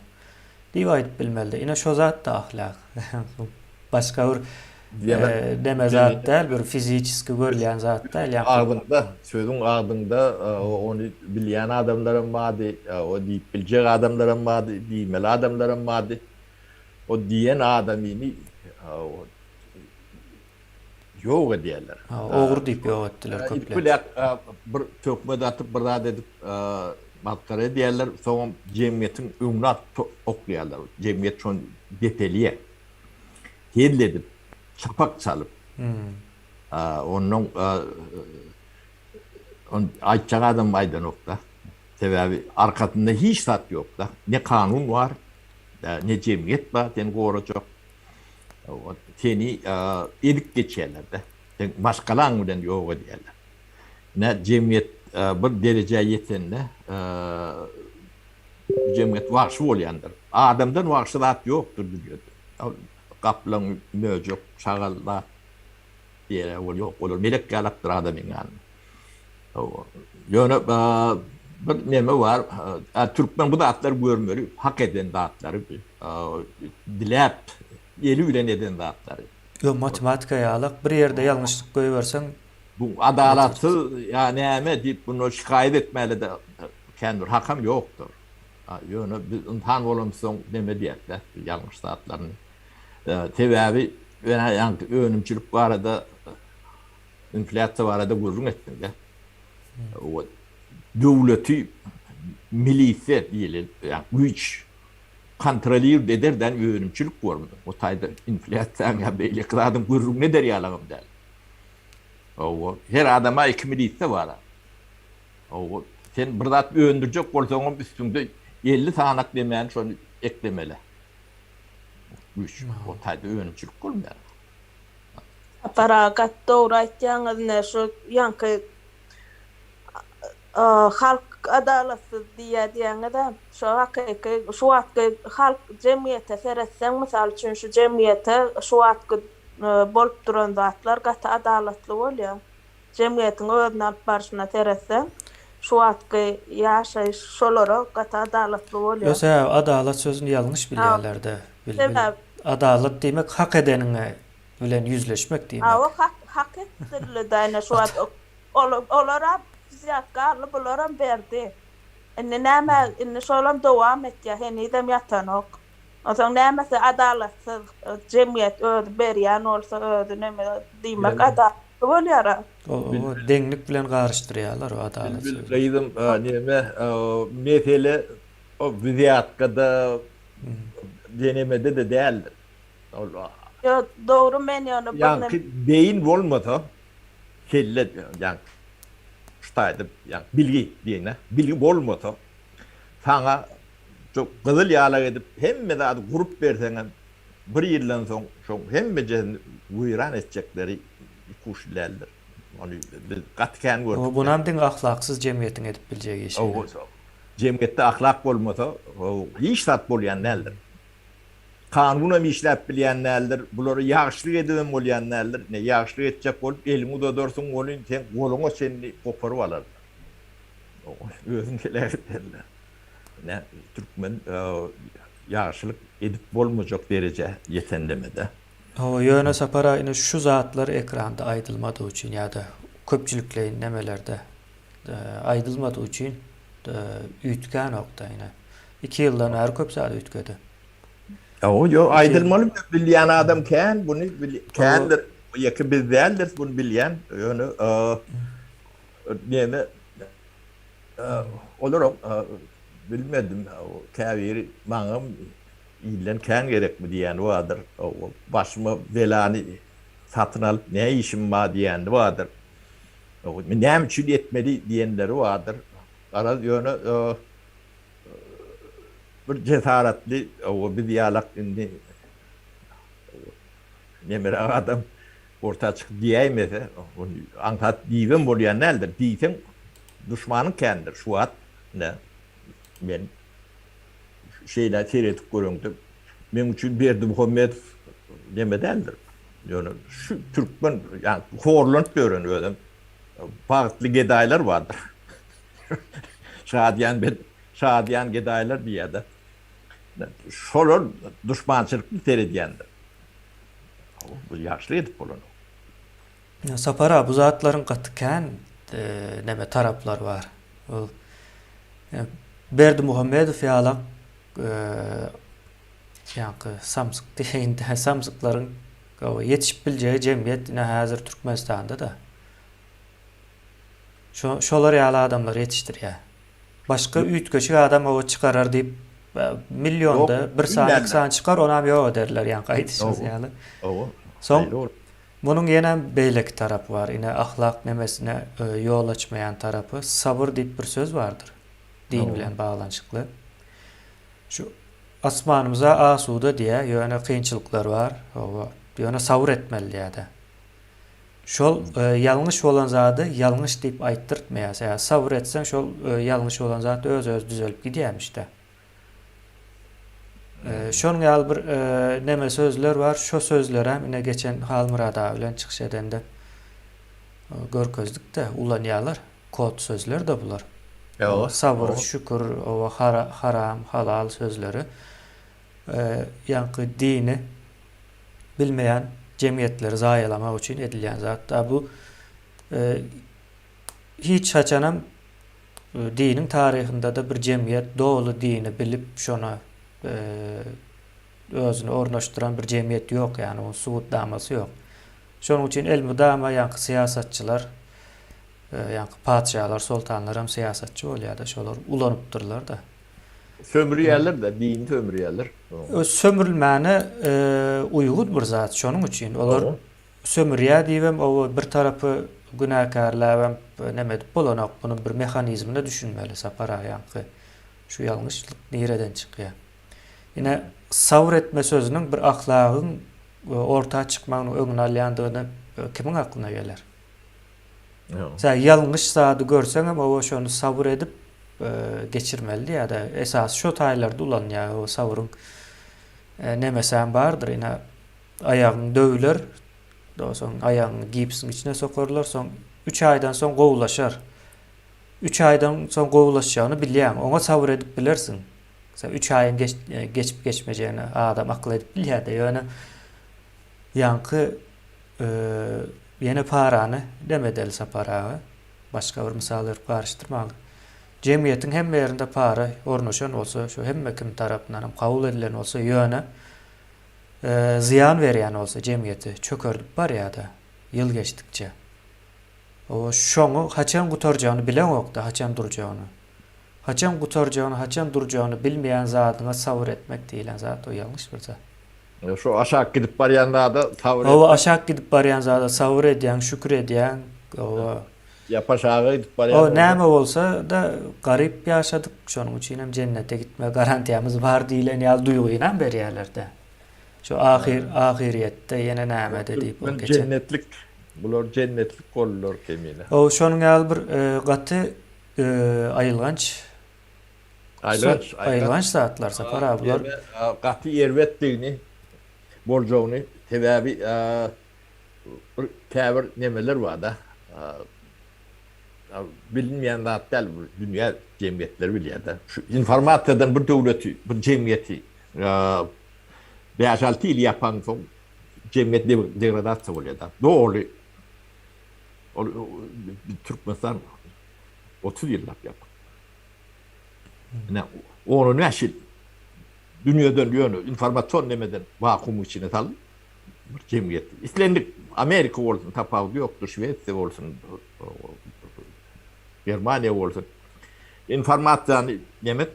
Diýip aýdyp bilmelide. Ine şo zatda ahlak. Başga bir neme zat däl, bir fiziçeski görülýän zat däl. Ýa agzyňda, sözüň agzyňda ony bilýän adamlaram bardy, o diýip biljek adamlaram bardy, diýmeli adamlaram bardy. O diýen adamyny ýok edýärler. Ogry diýip ýok etdiler köplenç. Bir töhmet atyp, bir zat edip masgara edýärler, soňam jemgyýetiň öňüne atyp oklaýarlar. Jemgyýet şony depelýär. Hezil edip, çapak çalyp, ondan aýtjak adam aýdanok-da. Sebäbi arkasynda hiç zat ýok-da. Ne kanun bar, ne jemgyýet bar seni gorajak. Seni ezip geçýärler-de. Seň maşgalaň bilen ýok edýärler. Ine, jemgyýet bir derejä ýetende, Bu jemgyýet wagşy bolýandyr. Adamdan wagşy zat ýokdur dünýede. Gaplaň, möjek, şagal zat diýere ol ýok. Olar melek ýalakdyr adamyň ýanynda. Ýöne bir neme bar, türkmen bu zatlary görmeli, hak eden zatlary, diläp, eli bilen eden zatlary. Ýok, matematika ýalak, bir ýerde ýalňyşlyk goýberseň, Bu adalatsyz ýa näme diýip bundan şikaýat etmäli-de kän bir hakam ýokdur. Ýöne biz ynsan bolamyzsoň neme diýäs-dä ýalňyş zatlaryny. Sebäbi ýa ýaňky önümçilik barada inflýasiýa barada gürrüň etdiň-dä. Döwleti milisiýa diýeli ýa güýç kontrolird ederden önümçilik bolmaly. O taýda inflýasiýaň ýa beýleki zadyň gürrüňini eder ýalagam däl. Hawa, her adama iki milisiýa bar. Hawa, sen bir zat öndürjek bolsaňam üstüňde 50 sanak demäni şony eklemeli. Güýç, o taýda önümçilik bolmaýar. Sapar aga gaty dogry aýtýaňyz ine şu ýaňky halk adalatsyz diýýä diýýäňizä şo hakyky şu wagtky halk jemgyýete seretseň mysal üçin şu jemgyýete şu wagtky bolup duran zatlar gaty adalatly bolýar. Jemgyýetiň özüni alyp barşyna seretseň, şu wagtky ýaşaýyş şolara gaty adalatly bolýar. Ýok, sebäbi adalat sözüni ýalňyş bilýärler-de. Bilbil. Adalat diýmek hak edeniňe bilen ýüzleşmek diýmek. Hawa, hak hak etdirildi-dä ine şu wagt. Olar-a wzýatka aldy, bularam berdi. Indi näme, indi şolam dowam etýär, henizem ýatanok. Onsoň nämesi adalatsyz, jemgyýet özi berýän bolsa özi neme diýmek adalatly bolýara. O deňlik bilen garyşdyrýarlar o adalat sözüni. Gyzym neme mesele o wzýatkada denemede-de däldir. Ol Ýok dogry men ýöne bir Ýaňky beýin bolmasa kelle ýaňky şu taýda ýaňky bilgi diýen-ä bilgi bolmasa saňa Şo gyzyl ýalak edip hemme zady gurup berseňem bir ýyldan soň şoň hemmejesini weýran etjekleri ikuçly däldir. Ony biz gaty kän gördük. Bunam diňe ahlaksyz jemgyýetiň edip biljek işi. Jemgyýetde ahlak bolmasa hiç zat bolýan däldir. Kanunam işläp bilýän däldir. Bulary ýagşylyk edibem bolýan däldir. Ine ýagşylyk etjek bolup eliňi uzadarsyň welin seň goluňa çenli goparyp alarlar. Özüň heläk ederler. Ine, türkmen ýagşylyk edip bolmajak derejä ýeten demede. Hawa, ýöne Sapar aga ine şu zatlar ekranda aýdylmadygy üçin ýa-da köpçülikleýin nemelerde aýdylmadygy üçin üýtgänokda ine. 2 ýyldan bäri köp zat üýtgedi. Hawa, ýok aýdylmaly bilýän adam kän buny kändir. Ýeke biz däldiris buny bilýän. Ýöne neme olaram bilmedim käbiri maňam Ilden kän gerekmi diýýäni bardyr. Başyma belany satyn alyp ne işim bar diýýäni bardyr. Men näme üçin etmeli diýenleri bardyr. Garaz ýöne bir jesaretli biz ýalak indi nemeräk adam orta çykyp diýäýmese, ony aňsat diýibem bolýan däldir. Diýseň duşmanyň kändir. Şu wagt ine men Şeýle seredip göreňde, meň üçin Berdimuhamedow neme däldir. Ýöne şu türkmen, ýa horlanyp ýören özem bagtly gedaýlar bardyr. Şadyýan ben, şadyýan gedaýlar diýýär-de. Şolar duşmançylykly seredýändir. Bu ýagşylyk edip bolanok. Sapar aga, bu zatlaryň gaty kän neme taraplary bar. Ol Berdimuhamedow ýalak ýaňky samsyk diýeýin-dä, samsyklaryň ýetişip biljegi jemgyýet ine häzir Türkmenistanda-da. Şo şolar ýaly adamlary ýetişdirýär. Başga üýtgeşik adam oba çykarar diýip millionda bir sany, iki sany çykar, onam ýok ederler ýaňky aýdyşyňyz ýaly. Soň Munuň ýenem beýleki tarapy bar, ine ahlak nemesine ýol açmaýan tarapy, sabyr diýip bir söz bardyr, din bilen baglanyşykly. Şu asmanymyza asuda diýýär, ýöne kynçylyklar bar, hawa, ýöne sabyr etmeli diýýär-de. Şol ýalňyş bolan zady ýalňyş diýip aýtdyrtmaýar, sebäbi sabyr etseň şol ýalňyş bolan zat öz-özi düzelip gidýärmiş-de. Şonuň ýaly bir neme sözler bar. Şo sözlerem ine geçen Halmyrat aga bilen çykyş edende görkezdik-de, ulanýarlar. Kod sözler-de bular. Sabyr, şükür, oba haram, halal sözleri. Ýaňky dini bilmeýän jemgyýetleri zaýalamak üçin edilýän zat. A bu hiç haçanam Diniň taryhynda-da bir jemgyýet doly dini bilip şona özüni ornaşdyran bir jemgyýet ýok, ýagny onuň subutnamasy ýok. Şonuň üçin elmydama ýaňky syýasatçylar, ýaňky patyşalar, soltanlar hem syýasatçy bolýar-da, şolar ulanypdyrlar-da. Sömürýärler-de, dini sömürýärler. Sömürülmäne uýgun bir zat, şonuň üçin olar Sömürýär diýibem oba bir tarapy günäkärläbem neme edip bolanok munuň bir mehanizmine düşünmeli Sapar aga ýaňky şu ýalňyşlyk nireden çykýar. Ine sabyr etme sözüniň bir ahlagyň orta çykmagynyň öňüni alýandygyny kimiň aklyna geler. Sen ýalňyş zady görseňem oba şony sabyr edip geçirmeli diýýär-de esasy şo taýlarda ulanýar o sabyryň nemesem bardyr ine Aýagyň döwüler, soň aýagyňy gipsiň içine sokarlar, soň üç aýdan soň gowulaşar. Üç aýdan soň gowulaşjagyny bilýäň, oňa sabyr edip bilersiň. Sen üç aýyň geç, geçip geçmejegini adam akyl edip bilýär-de, ýöne ýaňky e, ýene parany demedeli Sapar aga. Başga bir mysal berip garyşdyrmaly. Jemgyýetiň hemme ýerinde para ornaşan bolsa, şu hemme kim tarapyndan hem kabul edilen bolsa, ýöne zyýan berýän bolsa jemgyýeti çökerdip barýada ýyl geçdikçe. O şoňy haçan gutarjagyny bileňokda haçan durjagyny. Haçan gutarjagyny haçan durjagyny bilmeýän zadyňa sabyr etmek diýilen zat o ýalňyş bir zat. Şo aşak gidip barýan zada sabyr etmek. Hawa aşak gidip barýan zada sabyr edýäň şükür edýäň hawa. Ýapaşaga gidip barýan bolsa. Näme bolsa-da garyp ýaşadyk, şonuň üçin hem jennete gitme garantiýamyz bar diýlen ýaly duýgyny berýärler-de. Şu ahyr ahyrýetde ýene nämede diýip ol geçen. Jennetlik, bular jennetlik boldular kemine. Hawa, şonuň ýaly bir gaty aýylganç Aýylganç, aýylganç zatlar Sapar aga bular. Gaty erbetdigini, boljagyny, sebäbi Bir käbir nemeler barda bilinmeýän zat däl bu dünýä jemgyýetleri bilýärde. Şu informasiýadan bir döwleti, bir jemgyýeti 5-6 ýyl ýapansoň Jemgyýet degradasiýa bolýar-da. Doly ol Türkmenistan 30 ýyllap ýapyk. Ine, on bäş ýyl dünýeden ýöne informasion nemeden wakuumyň içine saldy. Bir jemgyýet. Islendik Amerika bolsun, tapawudy ýokdur, Şwesiýa bolsun, Germaniýa bolsun. Informasiýany nemet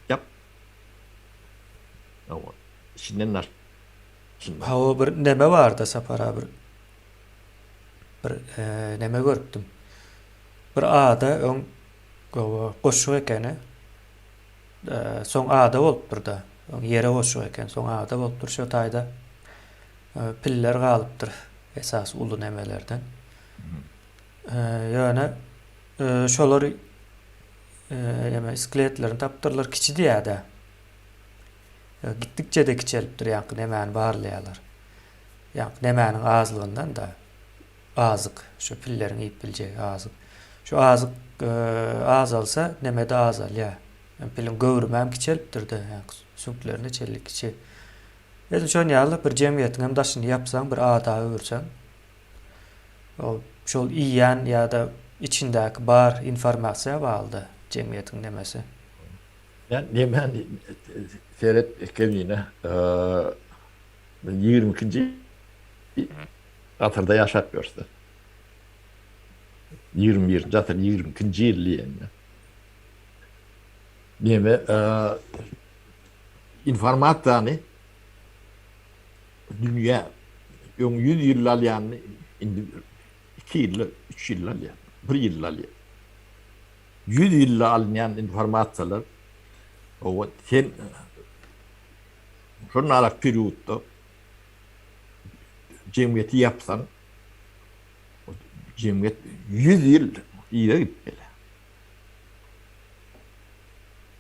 ýap. Hawa. Içinden daşyndan. Hawa bir neme barda Sapar abi bir bir neme görüpdim. Bir ada öň goşuk ekeni. Soň ada bolupdyr-da. Öň ýere goşuk eken, soň ada bolupdyr. Şo taýda piller galypdyr esasy uly nemelerden. Ýöne şolar ýa skeletlerini tapdyrlar, kiçi diýýär-de. Gitdikçe-de kiçelipdir, ýaňky nemäni barlaýarlar. Ýaňky nemäniň azlygyndan-da. Azyk, şu pilleriň iýip biljegi azyk. Şu azyk azalsa, neme-de azalýar. Piliň göwrümem kiçelipdir-de, süňklerine çenli kiçi. Edil şon ýaly bir jemgyýetiň hem daşyny ýapsaň, bir ada öwürseň, ol şol iýýän ýa-da içindäki bar informasiýa bagly-da jemgyýetiň nemesi. Ýa nemäni seret Kemine, 22-nji Asyrda ýaşap ýörse. 21-nji asyr 22-nji ýyl diýende. Neme informasiýany dünýä öň 100 ýylda alýanyny indi 2 ýylda, 3 ýylda alýar, 1 ýylda alýar. 100 ýylda alynýan informasiýalar o sen şonalak periodda jemgyýeti ýapsaň, jemgyýet 100 ýyl yza gitmeli.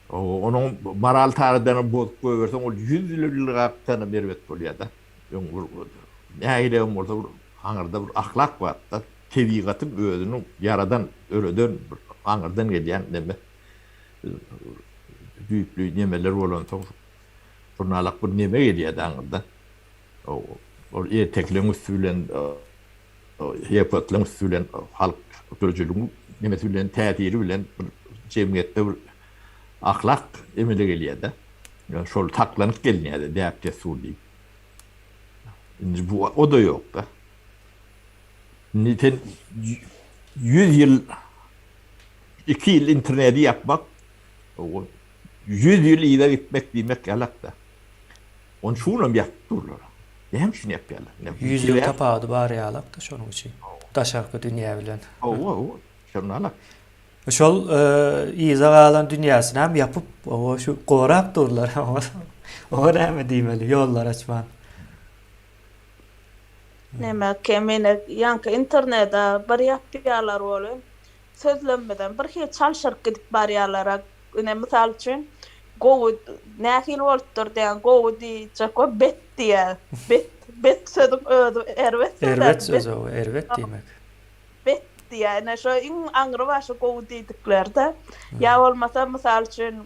Onuň moral taýdan bozup goýberseň, ol 100 ýyl ylgapdan hem erbet bolýar-da. Öň bir nähili hem bolsa bir aňyrda bir ahlak bar-da, tebigatyň özüniň ýaradan, döreden bir aňyrdan gelýän neme düýpli nemeler bolansoň şonalak bir neme gelýär-de aňyrdan. Ol ertekileriň üsti bilen, eposlaryň üsti bilen, halk döredijiligiň nemesi bilen, täsiri bilen bir jemgyýetde bir ahlak emele gelýär-de. Şol saklanyp gelinýär-de, däp-dessur diýip. Indi bu o-da ýok-da. Indi sen 100 ýyl, 2 ýyl interneti ýapmak, 100 ýyl yza gitmek diýmek ýalak-da. Ony şu günem ýapyp durlar. Näme üçin ýapýarlar? 100 ýyl tapawudy bar ýalak-da şonuň üçin. Daşarky dünýä bilen. Hawa, hawa. Şonalak. Şol yza galan dünýäsini hem ýapyp, owa şu gorap durlar. Oňa näme diýmeli, ýollar açman. Näme, Kemine, ýaňky internede bir ýapýarlar welin, sözlemimizem birhili çalşyryp gidip barýarlar-a. Ine, mysal üçin, gowy nähili bolupdyr diýýän, gowy diýjek bolup, bet diýýär. Bet, bet sözüň özi erbet söz-ä. Erbet söz, hawa, erbet diýmek. Bet diýýär. Ine, şo iň aňry başy gowy diýdikleri-de. Ýa bolmasa, mysal üçin,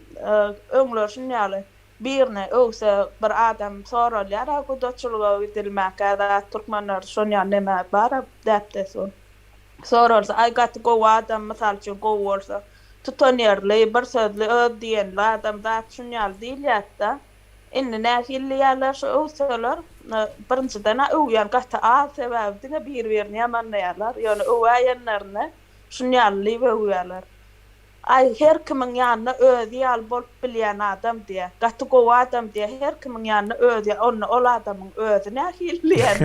öňler şuny ýaly, birine öwse bir adam soralýar-a gudaçylyga gidilmäkä zat, türkmenlerde şon ýaly neme bar-a, däp-dessur. Soralsa, aý gaty gowy adam, mysal üçin, gowy bolsa, tutanýerli, bir sözli, öz diýenli adam, zat şun ýaly diýilýärdi-de. Indi nähili diýýärler şu öwseler, birinjiden-ä öwýän gaty az, sebäbi diňe bir-birini ýamanlaýarlar, ýöne öwäýenlerinde şun ýaly diýip öwýärler. Aý, her kimiň ýanynda özi ýaly bolup bilýän adam diýýär. Gaty gowy adam diýýär. Her kimiň ýanynda özi onda ol adamyň özi nähili diýýär.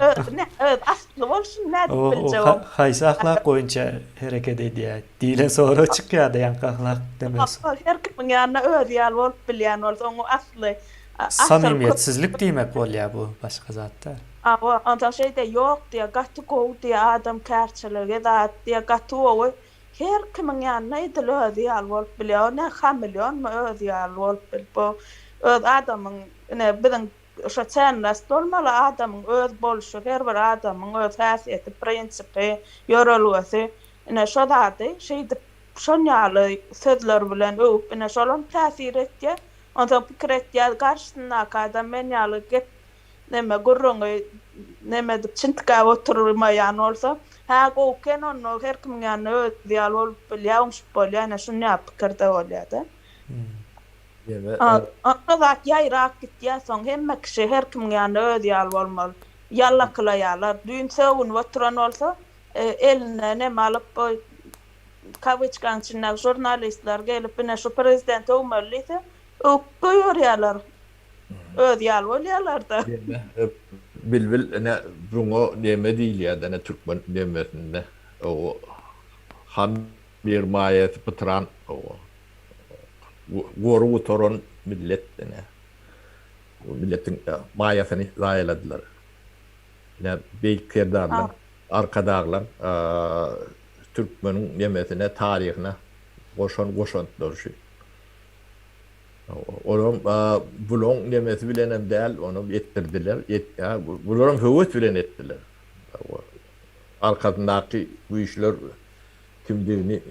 Özi nä, öz asly bolşuny nädip O, o biljek ha, ol. haýsy ahlak boýunça hereket edýär diýlen sorag çykýar-da ýaňky ahlak demesi. Hawa, her kimiň ýanynda özi ýaly bolup bilýän bolsa, oň asly, asyl köp. Samimiýetsizlik diýmek bolýar bu, başga zat däl. Hawa, onsoň şeý diýýär, ýok diýýär, gaty gowy diýýär, adamkärçiligi zat diýýär, gaty gowy. Her kimiň ýanynda edil özi ýaly bolup bilýär. O nä hameleonmy özi ýaly bolup bilip. Bu öz adamyň ine biziň şo çenlest bolmaly adamyň öz bolşy her bir adamyň öz häsiýeti prinsipi ýörelgesi ine şo zady şeýdip şon ýaly sözler bilen öwüp ine şolam täsir etýär. Onsoň pikir etýär garşysyndaky adam men ýaly gep. Neme gürrüňi neme edip çintgäp oturmaýan bolsa, hä gowy eken onda her kimiň ýanynda özi ýaly bolup bilýär, oňşup bolýar ine şuny ýaly pikirde bolýada. Neme Onda zat ýaýrap gitýär soň hemme kişi her kimiň ýanynda özi ýaly bolmaly. Ýallakylaýarlar. Düýn sögünip oturan bolsa, eline neme alyp kawyçkaň içindäki žurnalistler gelip ine şu prezidenti öwmeli diýse, öwüp goýberýärler. Özi ýaly bolýarlar-da. Neme, bilbil ine buňa neme diýilýär ine türkmen nemesinde o han bir maýasy pytran o gory gutaran millet ine bu milletiň maýasyny zaýaladylar. Ine beýik serdarlar, arkadaglar türkmeniň nemesine taryhyna goşan goşantlary şu. Olam bulaň nemesi bilenem däl, onam etdirdiler. Bularam höwes bilen etdiler. Arkasyndaky güýçler kimdigini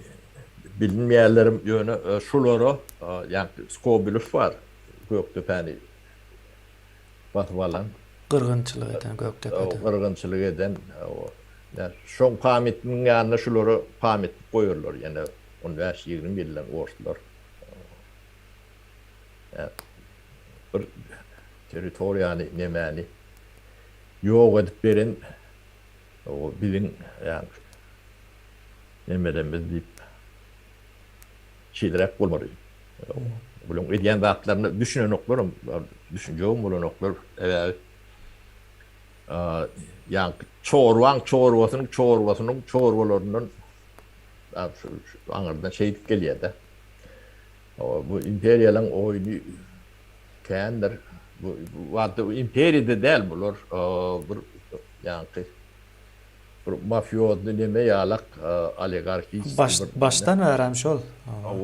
bilinmeýärlerem, ýöne şulara ýaňky Skobilew bar, Gökdepäni basyp alan. Gyrgynçylyk eden Gökdepede. Gyrgynçylyk eden. Şoň pamytnyň ýanyna şulara pamytnik goýarlar ýene on bäş-ýigrimi ýyldan orslar. Bir territoriýany nemäni ýok edip beren o biziň ýaňky nemelerimiz diýip şeýleräk bolmaly. Bularyň edýän zatlaryna düşünenoklar, düşünjegem bolanoklar. Sebäbi ýaňky çorbaň çorbasynyň çorbasynyň çorbalaryndan aňyrdan şeýdip gelýär-de. Bu imperiýalaň oýny kändir. Bu wagtda imperiýada däl bular bir ýaňky bir mafiozny neme ýalak oligarhiçeskiý Baş, bir başdan bärem şol.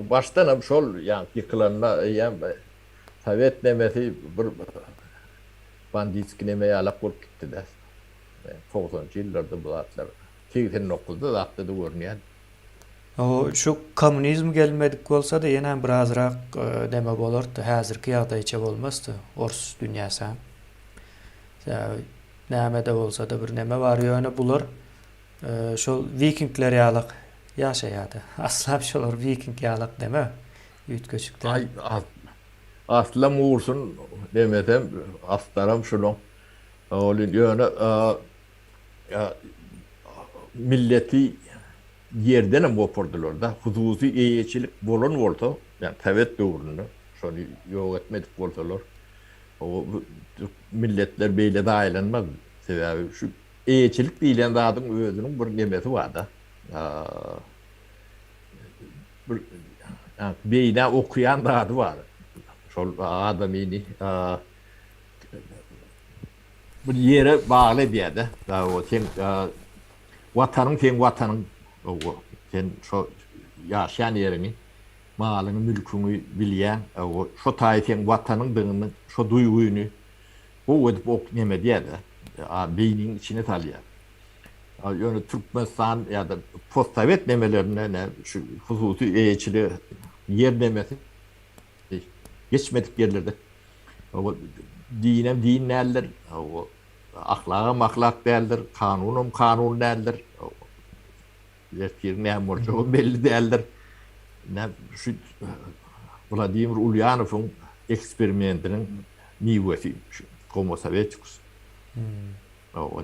Başdanam şol ýaňky ýykylanda eýýäm sowet nemesi bir banditskiý neme ýalak bolup gitdi-de. Togsanynjy ýyllarda bu zatlar 89-da zatda-da görünýär. Şu kommunizm gelmedik bolsady ýenem birazrak neme bolardy häzirki ýagdaýça bolmazdy ors dünýäsem. Sebäbi nämede bolsada bir neme bar ýöne bular şol wikingler ýalak ýaşaýardy. Aslam şolar wiking ýalak neme üýtgeşik däl. Aý aslam gursun demesem astaram şunuň ol ýöne milleti ýerdenem gopardylar-da. Hususy eýeçilik bolan bolsa, ýagny sowet döwründe şony ýok etmedik bolsalar, milletler beýle zaýalanmazdy. Sebäbi şu eýeçilik diýlen zadyň özüniň bir nemesi bar-da. Bir beýnä okýan zady bar. Şol adamyny bir ýere bagly edýär-de. Sen Watanyň seň Watanyň sen şo ýaşaýan ýeriňi, malyňy, mülküňi bilýäň. Şo taýy seň Watanyňdygyny, şo duýgyny gowy edip ok neme edýär-de, beýniň içine salýar. Ýöne Türkmenistan ýa-da postsowet nemelerinde ne şu hususy eýeçilige ýer nemesi geçmedik ýerlerde dinem din däldir, ahlagam ahlak däldir, kanunam kanun däldir. Ertir näme boljagy belli däldir. Şu Wladimir Ulýanowyň eksperimentiniň miwesi şu Homo Sovieticus.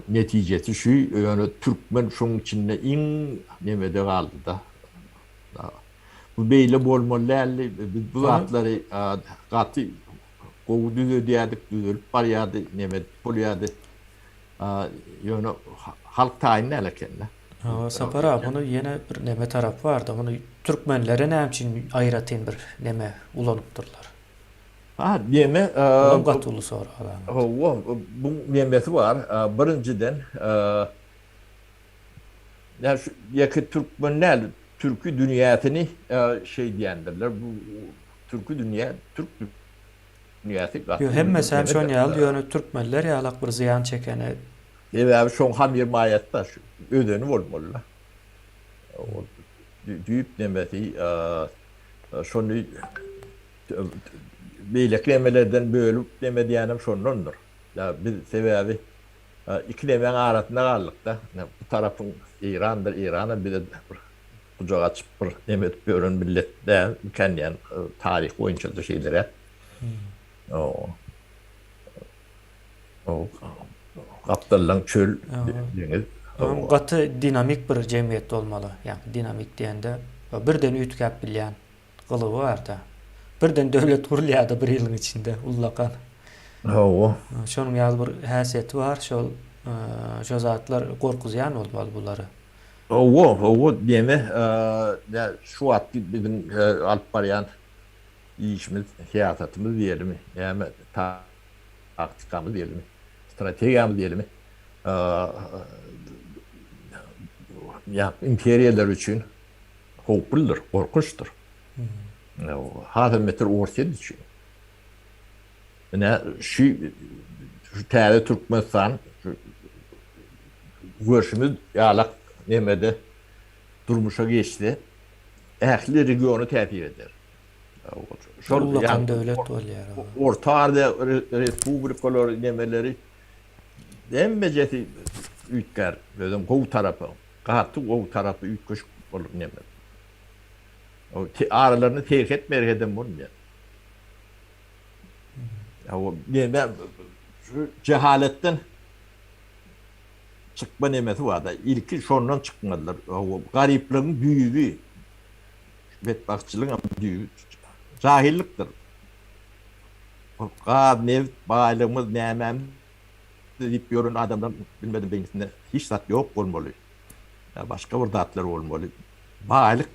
Netijesi şu, ýöne türkmen şoň içinde iň nemede galdy-da. Bu beýle bolmaly däldi. Biz bu zatlary gaty gowy düzedýärdik, düzelip barýardy, neme edip bolýardy. Ýöne halk taýyn däl eken-de. Hawa, Sapar aga, muny ýene bir neme tarapy bardy. Muny türkmenlere näme üçin aýratyn bir neme ulanypdyrlar? Ha, neme? Olam gaty uly sorag. Hawa, buň nemesi bar. Birinjiden, Ýa şu ýeke türkmen däl, türki dünýäsini şeý diýendirler. Bu türki dünýä, türk dünýäsi gaty Ýo hemmesi hem şon ýaly, ýöne türkmenler ýalak bir zyýan çekeni. Sebäbi şoň hamyr maýasy-da şu özeni bolmaly-da. Ol düýp nemesi şony beýleki nemelerden bölüp neme diýýänem şondandyr. Ýa biz sebäbi iki nemäň arasynda galdyk-da. Bu tarapyň Eýrandyr, Eýranam bize bir gujak açyp bir neme edip ýören millet däl mikä diýýän, taryh boýunça-da şeýleräk. Gapdaldan çöl, deňiz. Gaty dinamik bir jemgyýet bolmaly. Ýagny dinamik diýende birden üýtgäp bilýän gylygy bar-da. Birden döwlet gurulýar-da bir ýylyň içinde ullakan. Hawa. Şonuň ýaly bir häsiýeti bar. Şol şo zatlar gorkuzýan bolmaly bulary. Hawa, hawa, neme, şu wagtky biziň alyp barýan işimiz, syýasatymyz diýelimi, näme, taktikamyz diýelimi, strategiýamyz diýelimi, ýa imperiýalar üçin howpludyr, gorkunçdyr. Hasam beter Orsýet üçin. Ine, şu şu täze Türkmenistan görşümiz ýalak nemede durmuşa geçse, ähli regiona täsir eder. Şol ullakan döwlet bolýar. Orta Aziýa respublikalary nemeleri hemmejesi üýtgär. Özem gowy tarapa, gaty gowy tarapa üýtgeşik bolar neme. Aralarynda serhet merhedem bolmaýar. Neme şu jehaletden çykma nemesi bar-da. Ilki şondan çykmalydyr. Garyplygyň düýbi Betbagtçylygyňam düýbi jahylykdyr. Ol gaz, nebit baýlygymyz nämämiz diýip ýören adamlaryň bilmedim beýnisinde hiç zat ýok bolmaly. Ýa başga bir zatlar bolmaly. Baýlyk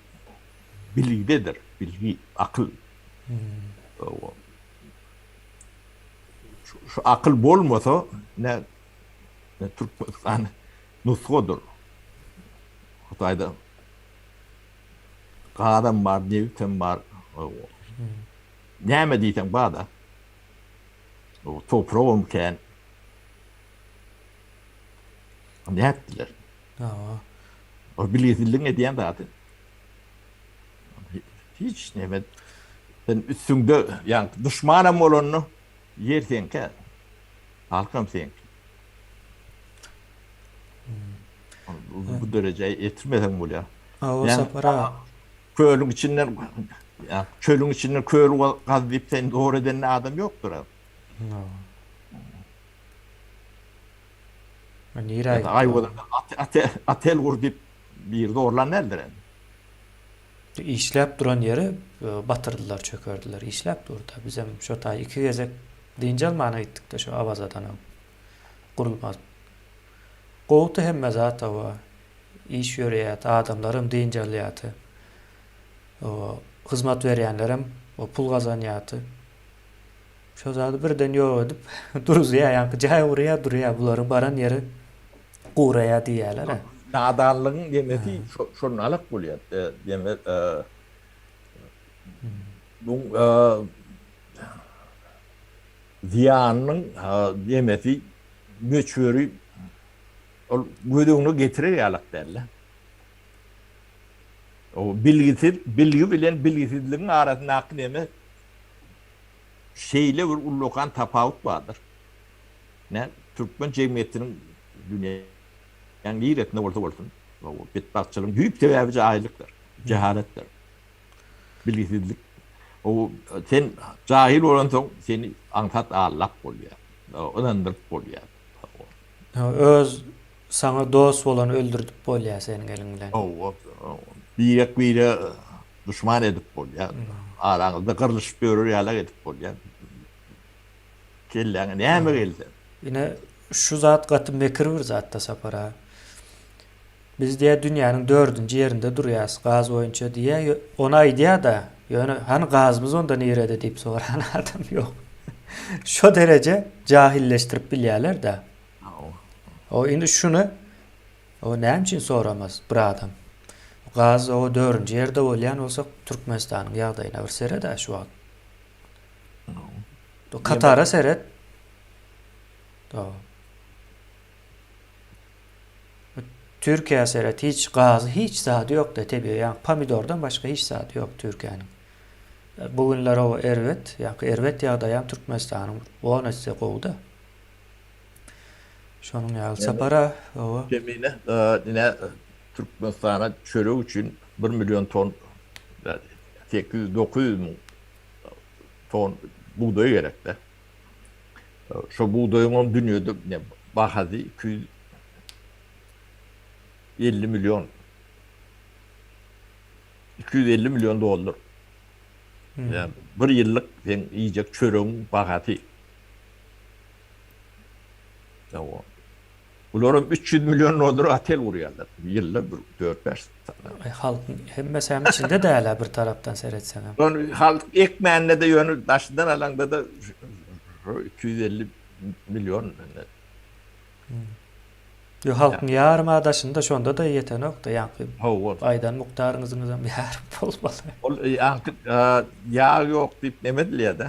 bilgidedir, bilgi, akyl. Şu akyl bolmasa ne Türkmenistan nusgadyr. Hytaýda Gazam bar, nebitem bar. Näme diýseň bar-da. Topragam kän. Nätdiler? Hawa. O bilgisizligiň edýän zady. Hiç näme. Sen üstüňde, ýa duşmanam bolanda ýer seňki. Halkam seňki. Bu derejä ýetirmeseň bolýar. Hawa Sapar aga. Kölüň içinden ýa çölüň içinden köl gaz diýip seni zor eden adam ýokdur. Nirä gitdi? Aýwazada otel gur diýip biri zorlan däldir. Işläp duran ýeri batyrdylar, çökerdiler. Işläp durdy. Bizem şo taý iki gezek dynç almana gitdik-de şo Awazadan öň. Gurulmaz. Gowudy hemme zat hawa. Iş ýöreýärdi, adamlaram dynç alýardy. Hyzmat berýänlerem pul gazanýardy. Şo zady birden ýok edip duruzýar, ýaňky jaý gurýar, durýar. Bularyň baran ýeri guraýar diýýärler-ä. Nadanlygyň nemesi şonalak bolýar. Demek, bu zyýanynyň nemesi, möçberi ol göz öňüne getirer ýalak däl-de. O bilgisiz, bilgi bilen bilgisizligiň arasyndaky neme şeýle bir ullakan tapawut bardyr. Nä, türkmen jemgyýetiniň dünýäniň niresinde bolsa bolsun, betbagtçylygyň düýp sebäbi jaýlykdyr, jehaletdir. Bilgisizlik. O sen jahil bolansoň seni aňsat aldap bolýar. Ynandyryp bolýar. Öz saňa dost bolany öldürdip bolýar seniň eliň bilen. Hawa. Birek bire duşman edip bolýar. Araňyzda gyrlyşyp ýörer ýalak edip bolýar. Kelläňe näme gelse. Ine şu zat gaty mekir bir zatda Sapar aga. Biz diýýär dünýäniň dördünji ýerinde durýas gaz boýunça diýýär. Ony aýdýar-da, ýöne hany gazymyz onda nirede diýip soran adam ýok. Şo dereje jahilleşdirip bilýärler-de. O indi şuny o näme üçin soramaz bir adam? Gaz o dördünji ýerde bolýan bolsa Türkmenistanyň ýagdaýyna bir seret-ä şu wagt. Katara seret. Türkiýä seret hiç gazy hiç zady ýokda tebigy ýa pomidordan başga hiç zady ýok Türkiýäniň. Bu günler o erbet, ýa erbet ýagdaýam Türkmenistanyň on esse gowuda. Şonuň ýaly Sapar-a, hawa. Kemine, ine, Türkmenistana çörek üçin bir million ton, 800, 900 müň ton bugdaý gerek-de. Şo bugdaýyňam dünýede bahasy 250 million. 250 million dollar. Ýa bir ýyllyk seň iýjek çöregiň bahasy. Hawa. Bularam 300 million dollar otel gurýarlar. Ýylda bir 4-5 sany. Aý halkyň hemmesi hem içinde däl-ä bir tarapdan seretseňem. Ony halk ekmände-de ýöne daşyndan alaňda-da 250 million. Ýok halkyň ýaryma daşynda şonda-da ýetenok-da ýaňky Hawa. aýdan mukdaryňyzyňyzam ýarym bolmaly. Ol ýaňky ýag ýok diýip neme edilýär-de.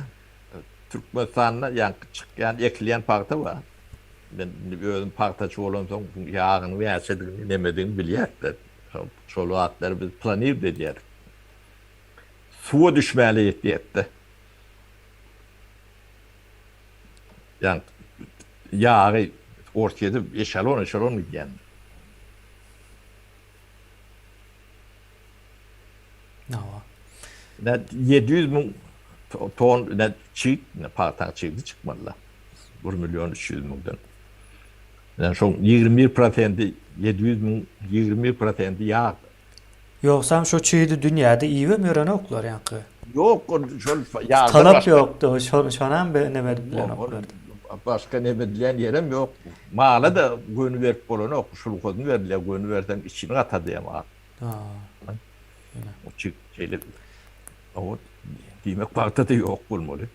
Türkmenistanda ýaňky çykýan ekilýän pagta bar. Men indi özüm pagtaçy bolansoň ýagynyň näçedigini nemedigini bilýäris-de. Şol zatlary biz planird edýäris. Suwa düşmäli ýetýär-de. Ýaňky ýagy Orsýete eşelon-eşelon gidýändir. Hawa. Ine 700 müň ton ine çig, ine pagtaň çigdi çykmaly-da. 1 million 300 müňden. Ine şoň 21 prosenti 700 müň 21 prosenti ýag. Ýogsam şo çigdi dünýäde iýibem ýörenoklar ýaňky. Ýok, ol şol ýagdan Talap başga. ýokdy, şo şonam bir neme edip Ýok, ol bilenoklardy. başga neme edilýän ýerem ýok. Mala-da göni berip bolanok, şulhasyny berilýär, göni berseň içini gatadýar mal. Ha. O çig şeýle o diýmek pagta-da ýok bolmaly.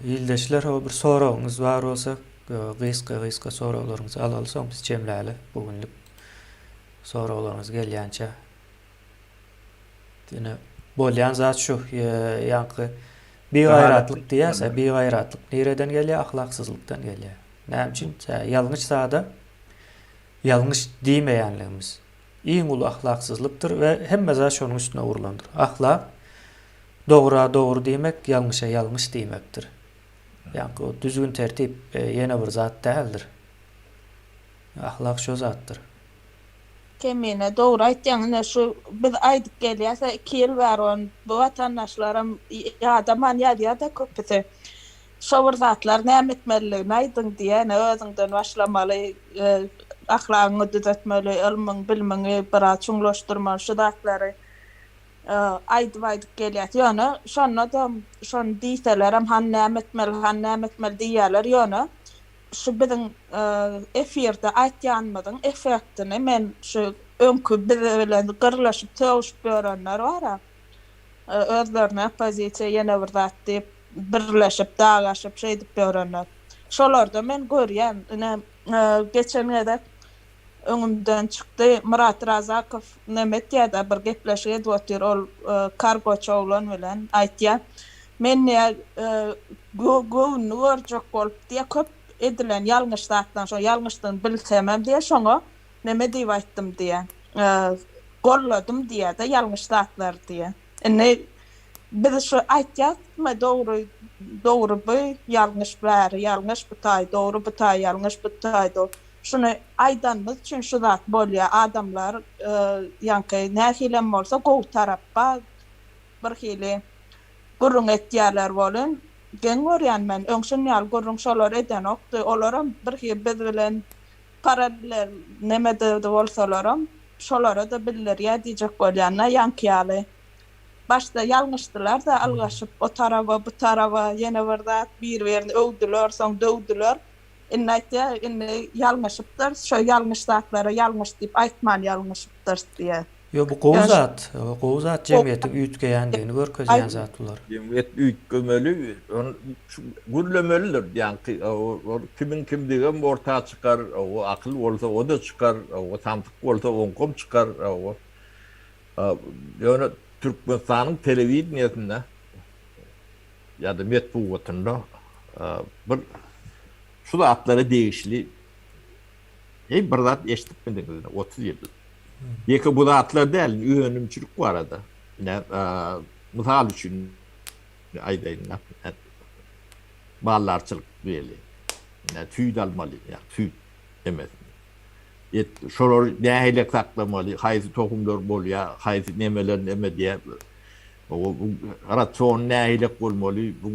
Ildeşler o bir soragyňyz bar bolsa gysga gysga soraglaryňyzy alaly soň biz jemläli bu günlük soraglaryňyz gelýänçä. Ine bolýan zat şu ýaňky bigaýratlyk diýýäs, bigaýratlyk nireden gelýär? Ahlaksyzlykdan gelýär. Näme üçin? Ýalňyş zada ýalňyş diýmeýänligimiz. Iň uly ahlaksyzlykdyr we hemme zat şonuň üstüne gurlandyr. Ahlak dogra dogry diýmek, ýalňyşa ýalňyş diýmekdir. Ýaňky o düzgün tertip e, ýene bir zat däldir. Ahlak şo zatdyr. Kemine, dogry aýtýaň, ine şu biz aýdyp gelýäs-ä iki ýyl bäri ony bu watandaşlaram ýadaman ýazýa-da köpüsi. Şo bir zatlar näme etmeliligini aýdyň diýýä, ine özüňden başlamaly, ahlagyňy düzetmeli, ylmyň, bilimiňi biraz çuňlaşdyrmaly şu zatlary aýdyp-aýdyp gelýäs. Ýöne şonda-da şony diýselerem hany näme etmeli, hany näme etmeli diýýärler, ýöne şu biziň efirde aýtýanymyzyň effektini men şu öňki biz bilen gyrlaşyp sögüşip ýörenler bar-a, özlerine oppozisiýa ýene bir zat diýip birleşip dagaşyp şeýdip ýörenler. Şolarda men görýän, ine geçen gezek öňümden çykdy Myrat Razakow neme etýär-de bir gepleşik edip otyr ol kargoçy oglan bilen aýtýar men diýýär göwnüni görjek bolup diýýär köp edilen ýalňyş zatlaryň şo ýalňyşdygyny bilsemem diýýär şoňa neme diýip aýtdym diýýär golladym diýýär-de ýalňyş zatlary diýýär indi Biz şu aýtýasmy dogry dogry bu ýalňyş bäri ýalňyş bu taý dogry bu taý ýalňyş bu taý dogry şuny aýdanymyz üçin şu zat bolýa adamlar ýaňky nähilem bolsa gowy tarapba birhili gürrüň etýäler welin geň görýän men öň şun ýaly gürrüň şolar edenokdy olaram birhili biz bilen parallel nemede bolsalaram şolara-da bildirýä diýjek bolýan-da ýaňky ýaly Başda ýalňyşdylar-da ylgaşyp o taraba, bu taraba, ýene bir zat, bir-birini öwdüler, soň döwdüler. Indi aýtýar, indi ýalňyşypdyrys, şo ýalňyş zatlara ýalňyş diýip aýtman ýalňyşypdyrys diýýär. Ýok, bu gowy zat. Gowy zat jemgyýetiň üýtgeýändigini görkezýän zat bular. Jemgyýet üýtgemeli, ony gürlemelidir. Ýaňky ol kimiň kimdigem orta çykar, o akyl bolsa o-da çykar, o samsyk bolsa oňkam çykar. Ýöne Türkmenistanyň telewideniýesinde ýa-da metbugatynda bir şu zatlara degişli heý bir zat eşidipmidiňiz ine 30 ýyldyr. Ýeke bu zatlar däl, önümçilik barada. Ine, mysal üçin aýdaýyn, maldarçylyk diýeli. Süýt almaly, ýa süýt nemesini. Et, şolary nähili saklamaly, haýsy tohumlar bolýar, haýsy nemeler neme diýýär. Rasion nähili bolmaly, bu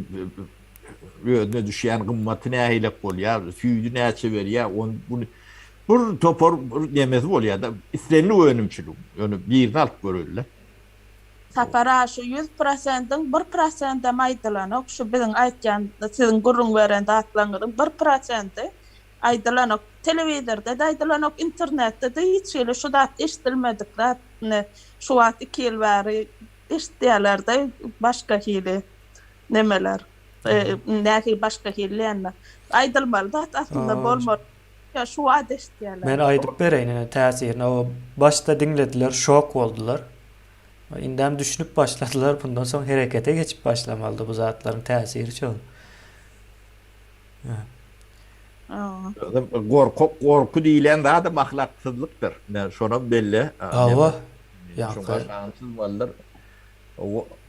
özüne düşýän gymmaty nähili bolýar, süýdi näçe berýär, ony buny bir topar bir nemesi bolýar-da, islendik önümçiligiň, ýöne birini alyp göreli-de. Sapar aga şu ýüz prosendiň bir prosendem aýdylanok şu biziň aýtýan siziň gürrüň beren zatlaryňyzyň bir prosendi aýdylanok telewizordada aýdylanok internetdede hiç hili şu zat eşdilmedik zat ine şu wagt iki ýyl bäri eşitýälerde başga hili nemeler nähili başga hili diýende aýdylmaly zat aslynda bolmaly Ýa şu wagt eşitýärler. Men aýdyp bereýin ine täsirini o başda diňlediler şok boldular. Indem düşünip başladylar bundan soň herekete geçip başlamalydy bu zatlaryň täsiri şol. Gorky gorky diýlen zadam ahlaksyzlykdyr. Ine şonam belle. Hawa. Şoň aşagyny çyzmalydyr.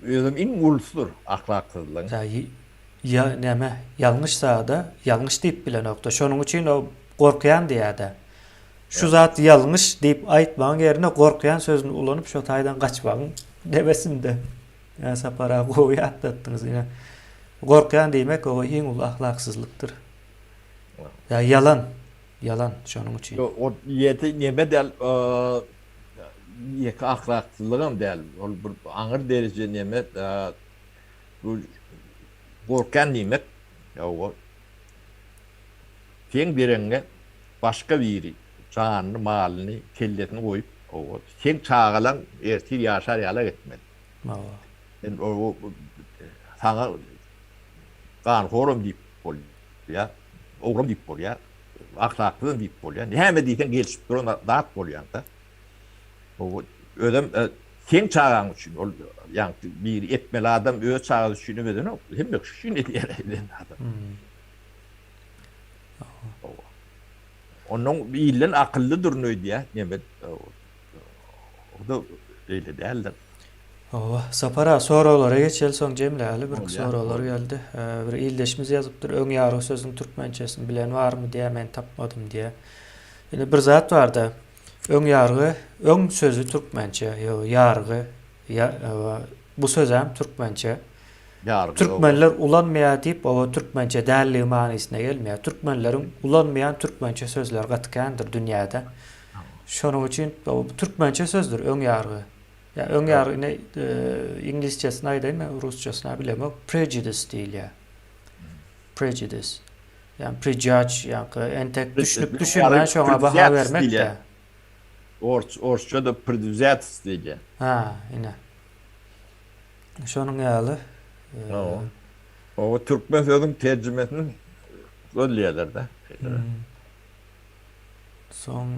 Özem iň ulusydyr ahlaksyzlygyň. Ýa näme, ýalňyş zada ýalňyş diýip bilenokda. Şonuň üçin o gorkýan diýýärde. Şu zat ýalňyş diýip aýtmagyň ýerine gorkýan sözüni ulanyp şo taýdan gaçmagyň nebesinde. Ýa Sapar aga gowy ýatlatdyňyz ine. Gorkýan diýmek o iň uly ahlaksyzlykdyr. Ýa ýalan, ýalan şonuň üçin. O ýeti neme däl, ýeke ahlaksyzlygam däl. Ol bir aňyr dereje neme Bu gorkýan diýmek, ýa-o seň deregiňe başga biri janyny, malyny, kellesini goýup, o seň çagalaň ertir ýaşar ýalak etmeli. Hawa. Sen o saňa ganhoram diýip bolýar, ogram diýip bolýar, ahlaksyzam diýip bolýar. Näme diýseň gelşip duran zat bolýar-da. Özem seň çagaň üçin ol ýaňky biri etmeli adam öz çagasy üçin edenok. Hemme kişi üçin edýär eden adam. Ondan ilden akyllydyryn öýdýär. Neme o da beýle däldir. Hawa, Sapar aga soraglara geçeli soň jemläli bir soraglar geldi. Bir ildeşimiz ýazypdyr, öň ýargy sözüniň türkmençesini bilen barmy diýýär, men tapmadym diýýär. Indi bir zat barda, Öň ýargy, öň sözi türkmençe, ýo, ýargy, ýa, bu sözem türkmençe. Ýargy, Türkmenler ulanmaýar diýip, o türkmençe dälligi manysyna gelmeýär. Türkmenleriň ulanmaýan türkmençe sözleri gaty kändir dünýäde. Şonuň üçin bu türkmençe sözdür öň ýargy. Ýa öň ýargy ine iňlisçesini aýdaýyn men rusçasyny bilemok. Prejudice diýilýär. Prejudice. Ýa prejudge ýa-da entek düşünip düşünmän şoňa baha bermek-dä. Ors, orsça-da predwzýatost diýilýär. Ha, ine. Şonuň ýaly. Hawa. Oba türkmen sözüň terjimesini gözleýärler-de. Soň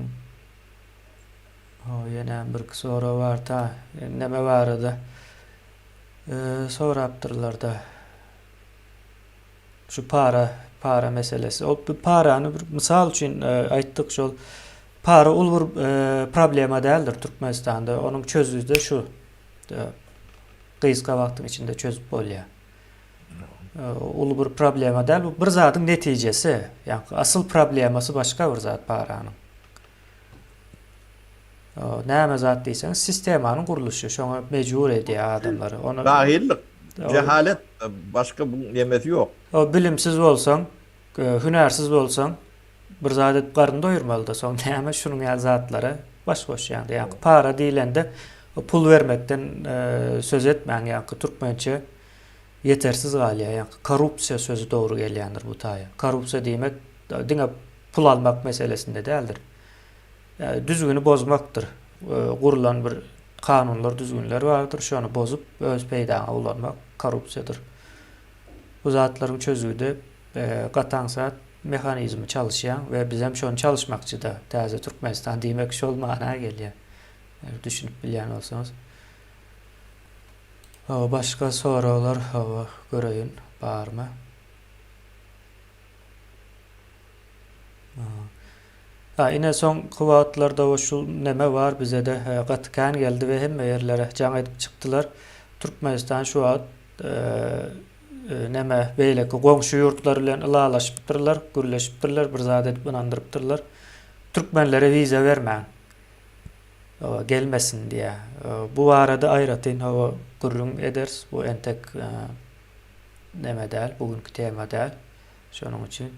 ho ýene birki sorag bar ta. Neme barada sorapdyrlar-da. Şu para, para meselesi. Ol bu parany bir mysal üçin e, aýtdyk şol para uly bir e, problema däldir Türkmenistanda. Onuň çözgüdi de şu. E, gysga wagtyň içinde çözüp bolýar. E, uly bir problema däl. Bu bir zadyň netijesi. Ýa asyl problemasy başga bir zat paranyň. Näme zat diýseňiz, sistemanyň gurluşy şoňa mejbur edýär adamlary. Ony Jahillik, jehalet, başga bu nemesi ýok. O bilimsiz bolsaň, hünärsiz bolsaň, bir zat edip garyn doýurmalyda, soň näme şunuň ýaly zatlara baş goşýaňda. Ýaňky para diýlende pul bermekden söz etmäň, ýaňky türkmençe ýetersiz galýar. Ýaňky korrupsiýa sözi dogry gelýändir bu taýa. Korrupsiýa diýmek diňe pul almak meselesinde däldir. Düzgüni bozmakdyr. Gurlan bir kanunlar, düzgünler bardyr. Şony bozup, öz peýdaňa ulanmak korrupsiýadyr. Bu zatlaryň çözgüdi gaty aňsat mehanizmi çalyşýaň we bizem şony çalyşmakçyda. Täze Türkmenistan diýmek şol mana gelýär. Düşünip bilýän bolsaňyz. Başga soraglar hawa göreýin barmy? Ha ine soňky wagtlarda o şul neme bar bizede gaty kän geldi we hemme ýerlere jaň edip çykdylar. Türkmenistan şu wagt. neme beýleki goňşy ýurtlar bilen ylalaşypdyrlar, gürleşipdirler, bir zat edip ynandyrypdyrlar. Türkmenlere wiza bermäň. Gelmesin diýýär. Bu barada aýratyn hawa gürrüň ederis. Bu entek neme däl, bu günki tema däl. Şonuň üçin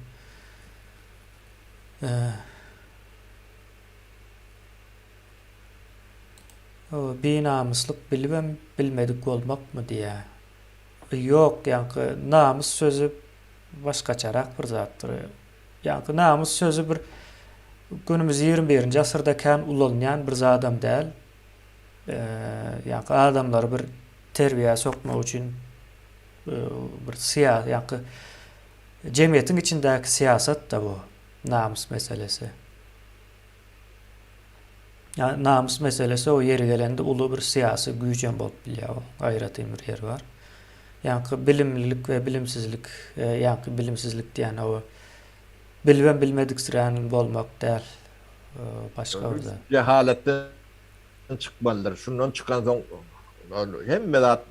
Hawa, binamyslyk bilibem bilmedik bolmakmy diýýär. Ýok, ýaňky namys sözi başgaçarak bir zatdyr. Ýaňky namys sözi bir günümiz 21-nji asyrda kän ulanylýan bir zadam däl. Ýaňky adamlary bir terbiýä sokmak üçin bir syýa ýaňky jemgyýetiň içindäki syýasat-da bu namys meselesi. Ýa namys meselesi o ýeri gelende uly bir syýasy güýjem bolup bilýär o. Aýratyn bir ýeri bar. Ýaňky bilimlilik we bilimsizlik, e, ýaňky bilimsizlik diýen o bilibem bilmediksirän bolmak däl. E, başga bir zat. Jehaletden çykmalydyr. Şundan çykansoň hemme zat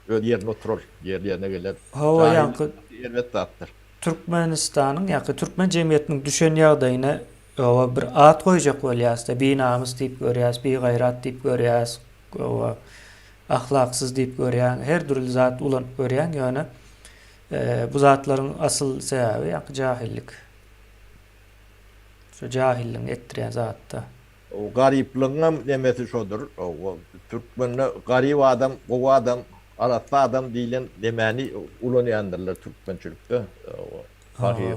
öz ýerine oturar, ýerli ýerine geler. Hawa, ýaňky erbet zatdyr. Türkmenistanyň ýa-da türkmen jemgyýetiniň düşen ýagdaýyna oba bir at goýjak bolýas-da, binamys diýip görýäs, bigaýrat diýip görýäs, oba ahlaksyz diýip görýäň, her dürli zat ulanyp görýäň, ýöne bu zatlaryň asyl sebäbi ýaňky jahillik. Şu jahilligiň etdirýän zady-da. Garyplygyňam nemesi şodur. Türkmende garyp adam, gowy adam, arassa adam diýlen nemäni ulanýandyrlar türkmençilikde. Pahyr,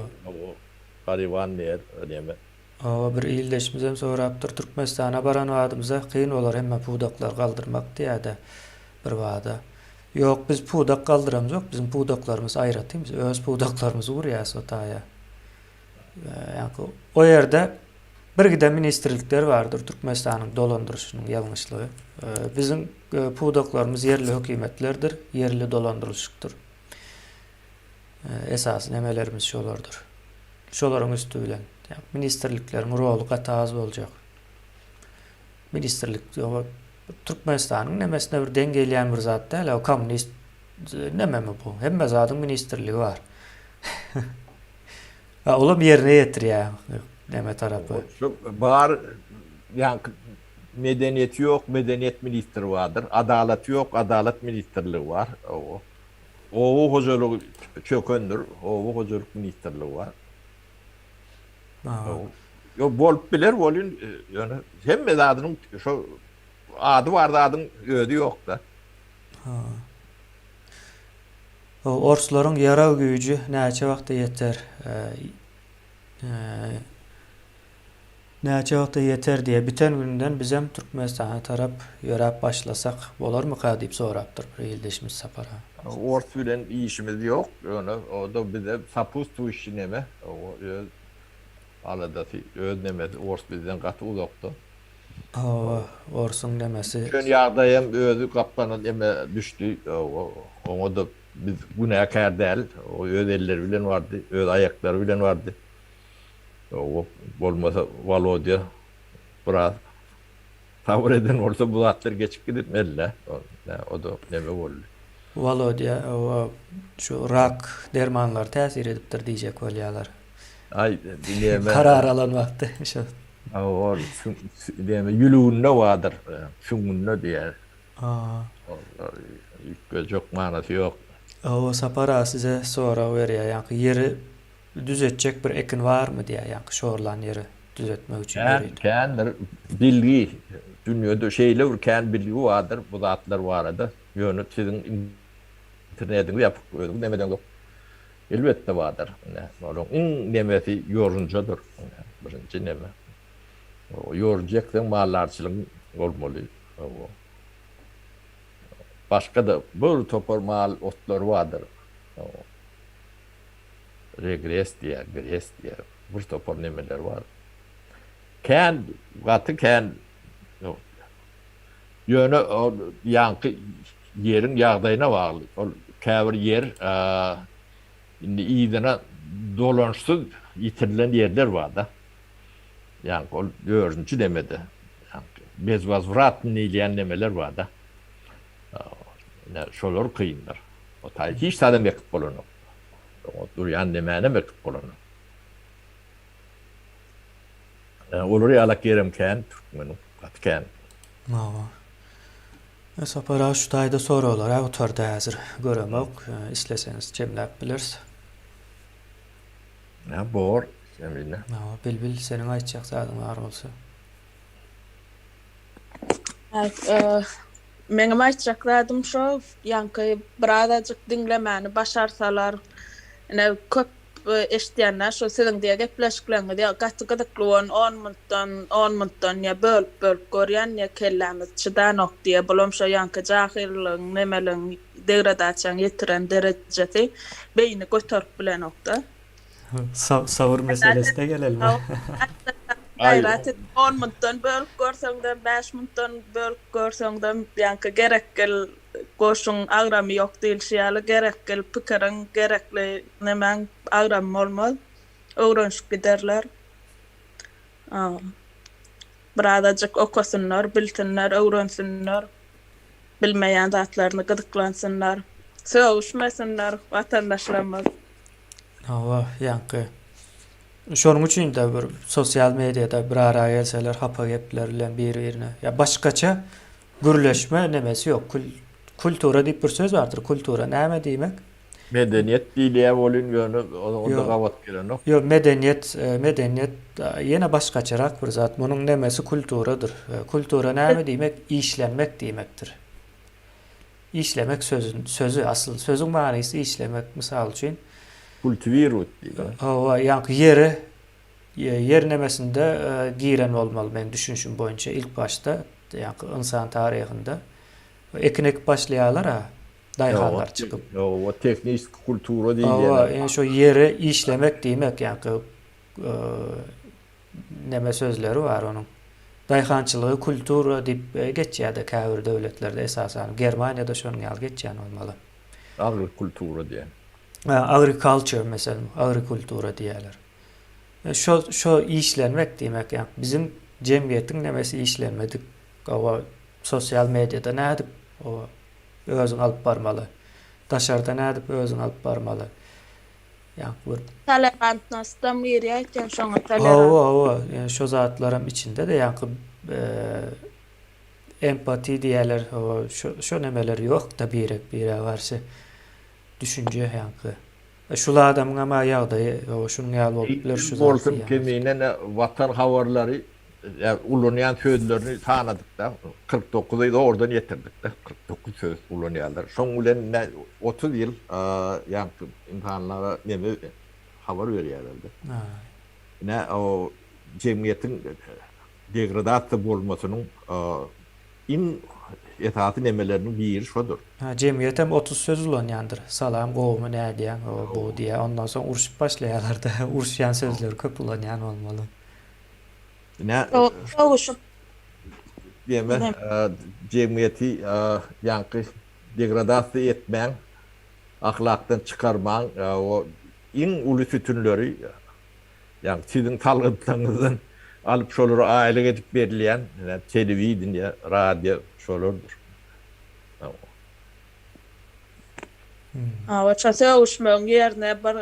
garyban diýer neme. Hawa bir ildeşimizem sorapdyr Türkmenistana baran badymyza kyn bolar hemme pudaklary galdyrmak diýýädä bir bada. Ýok biz pudak galdyramzok biziň pudaklarymyz aýratyn biz öz pudaklarymyzy gurýas o taýa. Ýaňky o ýerde bir giden ministrlikler bardyr Türkmenistanyň dolandyryşynyň ýalňyşlygy. Biziň pudaklarymyz ýerli hökümetlerdir, ýerli dolandyrylyşykdyr. Esasy nemelerimiz şolardyr. Şolaryň üsti bilen ministrlikleriň roly gaty az boljak. Ministrlik Türkmenistanyň nemesine bir deň gelýän bir zat däl, o kommunist nememi bu? Hemme zadyň ministrligi bar. Ha, olam ýerine ýetirýär neme tarapy. Şu bar ýaňky medeniýeti ýok, medeniýet ministri bardyr. Adalaty ýok, adalat ministrligi bar. Oba hojalygy çökendir, oba hojalyk ministrligi bar. Ýok, bolup biler welin, ýöne hemme zadynyň şo ady bar zadyň özi ýok-da. Ha. Orslaryň ýarag güýji näçe wagta ýeter? Näçe wagta ýeter diýýär. Biten günden bizem Türkmenistana tarap ýöräp başlasak bolarmyka diýip sorapdyr bir ildeşimiz Sapar aga. Ors bilen işimiz ýok, ýöne o-da bize soputstwuýuşi neme, öz aladasy, öz nemesi, ors bizden gaty uzakda. Hawa, orsuň nemesi. Düşen ýagdaýam özi gapdana neme düşdi, oňa-da biz günäkär däl, o öz elleri bilen bardy, öz aýaklary bilen bardy. Bolmasa Wolodýa biraz sabyr eden bolsa bu zatlar geçip gidipmeli-dä. O-da neme boldy. Wolodýa o şu rak dermanlary täsir edipdir diýjek bolýarlar. Aý, neme. Karar alan wagty şo. Ol neme ýülüginde bardyr, süňňünde diýýär. Üýtgejek manysy ýok. Hawa Sapar aga size sorag berýär ýaňky ýeri düzetjek bir ekin barmy diýýär ýaňky şorlan ýeri düzetmek üçin Kän ýörite. kändir bilgi dünýede şeýle bir kän bilgi bardyr bu zatlar barada ýöne siziň internetiňiz ýapyk özüňiz nemedeňzok Elbetde bardyr. Ine, olaryň iň nemesi ýorunjadyr. Ine, birinji neme. Ýorunja ekseň maldarçylygyň bolmaly. Hawa. Başga-da bir topar mal otlary bardyr. Hawa. Regres diýýär, gres diýýär. Bir topar nemeleri bar. Kän, gaty kän. Ýöne ol ýaňky ýeriň ýagdaýyna bagly. Ol käbir ýer indi yzyna dolanyşsyz ýitirilen ýerler bar-da. Ýaňky ol dördünji nemede, ýaňky bezwozwratnyý diýilýän nemeler bar-da. Ine, şolar kyndyr. O taý hiç zadam ekip bolanok. Oňa durýan nemänem ekip bolanok. Olar ýalak ýerem kän türkmeniň, gaty kän. Hawa. Sapar aga şu taýda soraglar-a gutardy häzir. Göremok. Isleseňiz jemläp bileris. Hä, bor, Jemile. Hawa, Bilbil seniň aýtjak zadyň bar bolsa. Meňem aýtjak zadym şo, ýaňky birazajyk diňlemäni başarsalar, ine köp eşidýänler şo siziň diýe gepleşikleriňiz ýa gaty gyzykly bolan on muntdan on muntdan ýa bölüp bölüp görýän diýe kellämiz çydanok diýe bulam şo ýaňky jahyllygyň nemeligiň degradasiýaň ýetiren derejesi beýni göterip bilenokda. Sabyr meselesine gelelmi? Gaýrat et, on muntdan bölüp görseňdem, bäş muntdan bölüp görseňdem, ýaňky gerekgil goşuň agramy ýok diýlişi ýaly, gerekgil pikiriň, gerekli nemäň agramy bolmaz. Öwrenişip giderler. Birazajyk okasynlar, bilsinler, öwrensinler. Bilmeýän zatlaryny gyzyklansynlar. Sögüşmesinler watandaşlarymyz. Hawa, ýaňky. Şonuň üçin-de bir sosial mediada bir ara gelseler hapa gepler bilen bir-birine ýa başgaça gürleşme nemesi ýok. Kül kultura diýip bir söz bardyr. Kultura näme diýmek? Medeniýet diýilýär welin ýöne o-da gabat gelenok. Ýok, medeniýet, medeniýet ýene başgaçarak bir zat. Munuň nemesi kulturadyr. Kultura näme diýmek? Işlenmek diýmekdir. Işlemek sözün sözi asyl sözüň manysy işlemek mysal üçin. Kultiwirowat diýilýär. Hawa ýaňky ýere ýer nemesinde giren bolmaly meň düşünişim boýunça ilk başda ýaňky ynsan taryhynda ekin ekip başlaýarlar a daýhanlar çykyp. Hawa tehniski kultura diýilýär. Hawa ýa şo ýere işlemek diýmek ýaňky neme sözleri bar onuň. Daýhançylygy kultura diýip geçýär-de käbir döwletlerde esasan Germaniýada şonuň ýaly geçýän bolmaly. Agrikultura diýen. Agriculture meselem, agrikultura diýýärler. Şo şo işlenmek diýmek ýa biziň jemgyýetiň nemesi işlenmedik. Hawa sosial mediada nädip o özüňi alyp barmaly? Daşarda nädip özüňi alyp barmaly? Ýaňky bir. Tolerantnostam girýär eken şoňa tolerant. Hawa hawa ýöne şo zatlaram içinde-de ýaňky empati diýýärler hawa şo şo nemeler ýok-da birek birege garşy düşünje ýaňky. Şul adamyňam-a ýagdaýy hawa şunuň ýaly bolup biler şu zat Bolsun diýýän. kemine watan habarlary ulanýan sözlerini sanadykda 49-y zordan ýetirdikde 49 söz ulanýarlar. Şoň bilen ine 30 ýyl ýaňky ynsanlara neme habar berýärler-de. Ine o jemgyýetiň degradasiýa bolmasynyň iň esasy nemeleriniň biri şodur. Ha, jemgyýetem 30 söz ulanýandyr. Salam, gowumy, nädýäň, o, bu diýýär. Ondan soň urşup başlaýarlar-da. Uruşýan sözleri köp ulanýan bolmaly. Ine, Sowuşyp. Diýme, jemgyýeti ýaňky degradasiýa etmäň, ahlakdan çykarmaň, o iň uly sütünleri, ýagny siziň salgytlaryňyzdan alyp şolara aýlyk edip berilýän telewideniýe, radio şolardyr. Hawa, şo sögüşmegiň ýerine bir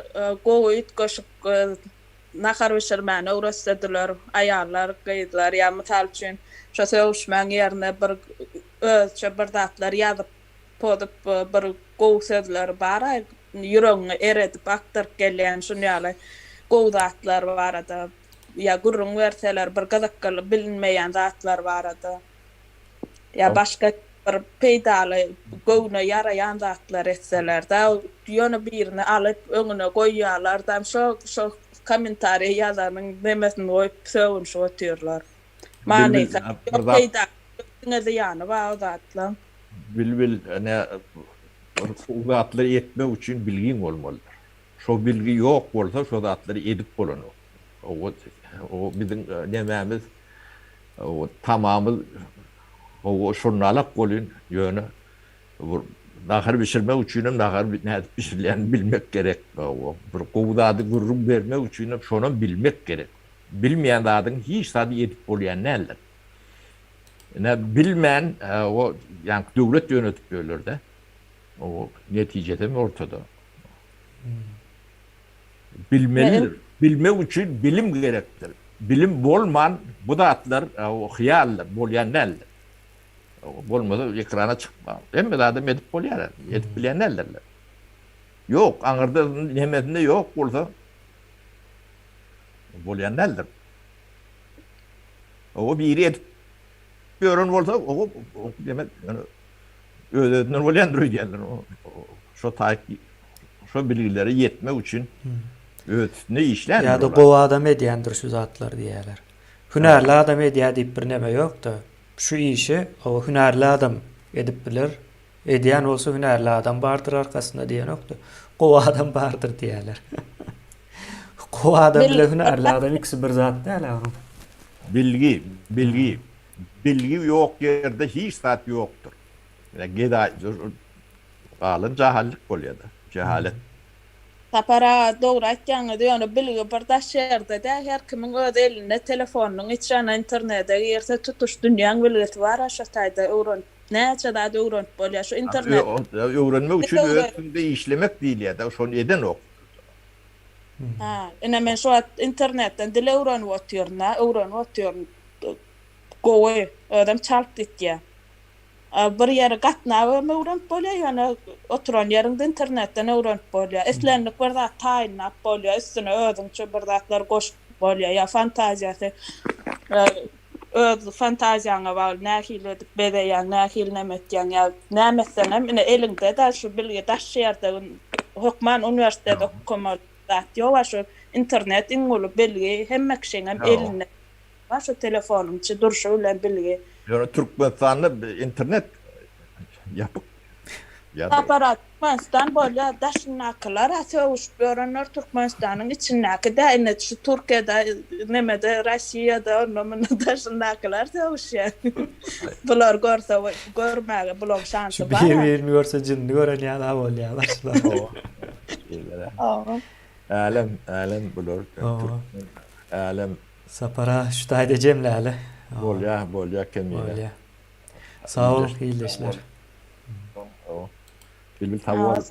gowy üýtgeşik Nahar bişirmäni öwretsediler, aýallar, gyzlar ýa mysal üçin şo sögüşmäň ýerine bir özçe bir zatlar ýazyp pozup bir gowy sözler bar-aý ýüregiňi eredip akdyryp gelýän şun ýaly gowy zatlar barada ýa gürrüň berseler bir gyzykly bilinmeýän zatlar barada. Ýa başga bir peýdaly, göwne ýaraýan zatlar etseler-dä, ýöne birini alyp öňüne goýýarlar-da, şo şo kommentariý ýazanyň nemesini goýup sögünişip otyrlar. Manysy ýok, peýdasy ýok, diňe zyýany bar o zatlaň. Bilbil, ine, bu zatlary etmek üçin bilgiň bolmalydyr. Şo bilgi ýok bolsa şo zatlary edip bolanok. O biziň nemämiz tamamyz hawa şonalak bolyn ýöne bir nahar bişirmek üçinem nahar nädip bişirilýänini bilmek gerek. Hawa bir gowy zady gürrüň bermek üçinem şonam bilmek gerek. Bilmeýän zadyňy hiç zady edip bolýan däldir. Ine bilmän o ýaňky döwlet ýönetip ýörler-de. O netijesem ortada. Bilmelidir. Bilmek üçin bilim gerekdir. Bilim bolman bu zatlar hyýaldyr, bolýan däldir. Bolmasa ekrana çykma. Hemme zadam edip bolýar. Edip bilýän däldirler. Ýok, aňyrda hemmesinde ýok bolsa bolýan däldir. O biri edip ýören bolsa, o demek öz-özünden bolýandyr öýdýändir. Şo taýyk şo bilgilere ýetmek üçin öz üstünde işländir. Ýa-da gowy adam edýändir şu zatlary diýýärler. Hünärli adam edýär diýip bir neme ýok-da. Şu işi o hünärli adam edip biler. Edýän bolsa hünärli adam bardyr arkasynda diýenokda. Gowy adam bardyr diýýärler. Gowy adam bile hünärli adam ikisi bir zat däl agam. Bilgi, bilgi. Bilgi ýok ýerde hiç zat ýokdur. Ýa gedaý galan jahallyk bolýada. Jehalet. Sapar aga dogry aýtýaňyz ýöne bilgi bir daş ýerde däl her kimiň öz elinde telefonynyň içi ana internede girse tutuş dünýäň bilgisi bar a şo taýda öwrenip näçe zat öwrenip bolýar şu internet Öwrenmek üçin öz üstüňde işlemek diýilýär-de şony edenok. Ha ine men şu wagt internetden dil öwrenip otyryn-da öwrenip otyryn gowy özem çalt gitýär. Bir ýere gatnabam öwrenip bolýar, ýöne oturan ýeriňde internetden öwrenip bolýar. Islendik bir zat taýynlap bolýar, üstüne özüňçe bir zatlar goşup bolýar ýa fantaziýasy öz fantaziýaňa bagly nähili edip bezeýäň, nähili neme etýäň ýa näme etseňem ine eliňde-de şu bilgi daş ýerde hökman uniwersitet okamaly zat ýok a şu internet iň uly bilgi hemme kişiňem elinde. Bar şu telefonyň içi durşy bilen bilgi. Ýöne Türkmenistanda internet ýapyk. Aparat Türkmenistan bolýa daşyndakylara sögüşip ýörenler Türkmenistanyň içindäki dä ine şu Türkiýede nemede Rossiýada onda munda daşyndakylar sögüşýär. Bular görse görmäge bulaň şansy bar. Şu bir birini görse jynny gören ýaly bolýarlar şular. Hawa. Älem älem bular türkmen älem. Sapar aga şu taýda jemläli. Bolýa bolýa kemine. Bolýa. Sag bol ildeşler. Bilbil sag bol.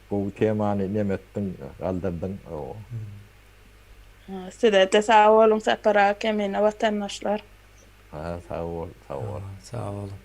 Gowy temany neme etdiň galdyrdyň. Sizede sag boluň Sapar aga Kemine watandaşlar. Ha sag bol sag bol. Sag boluň.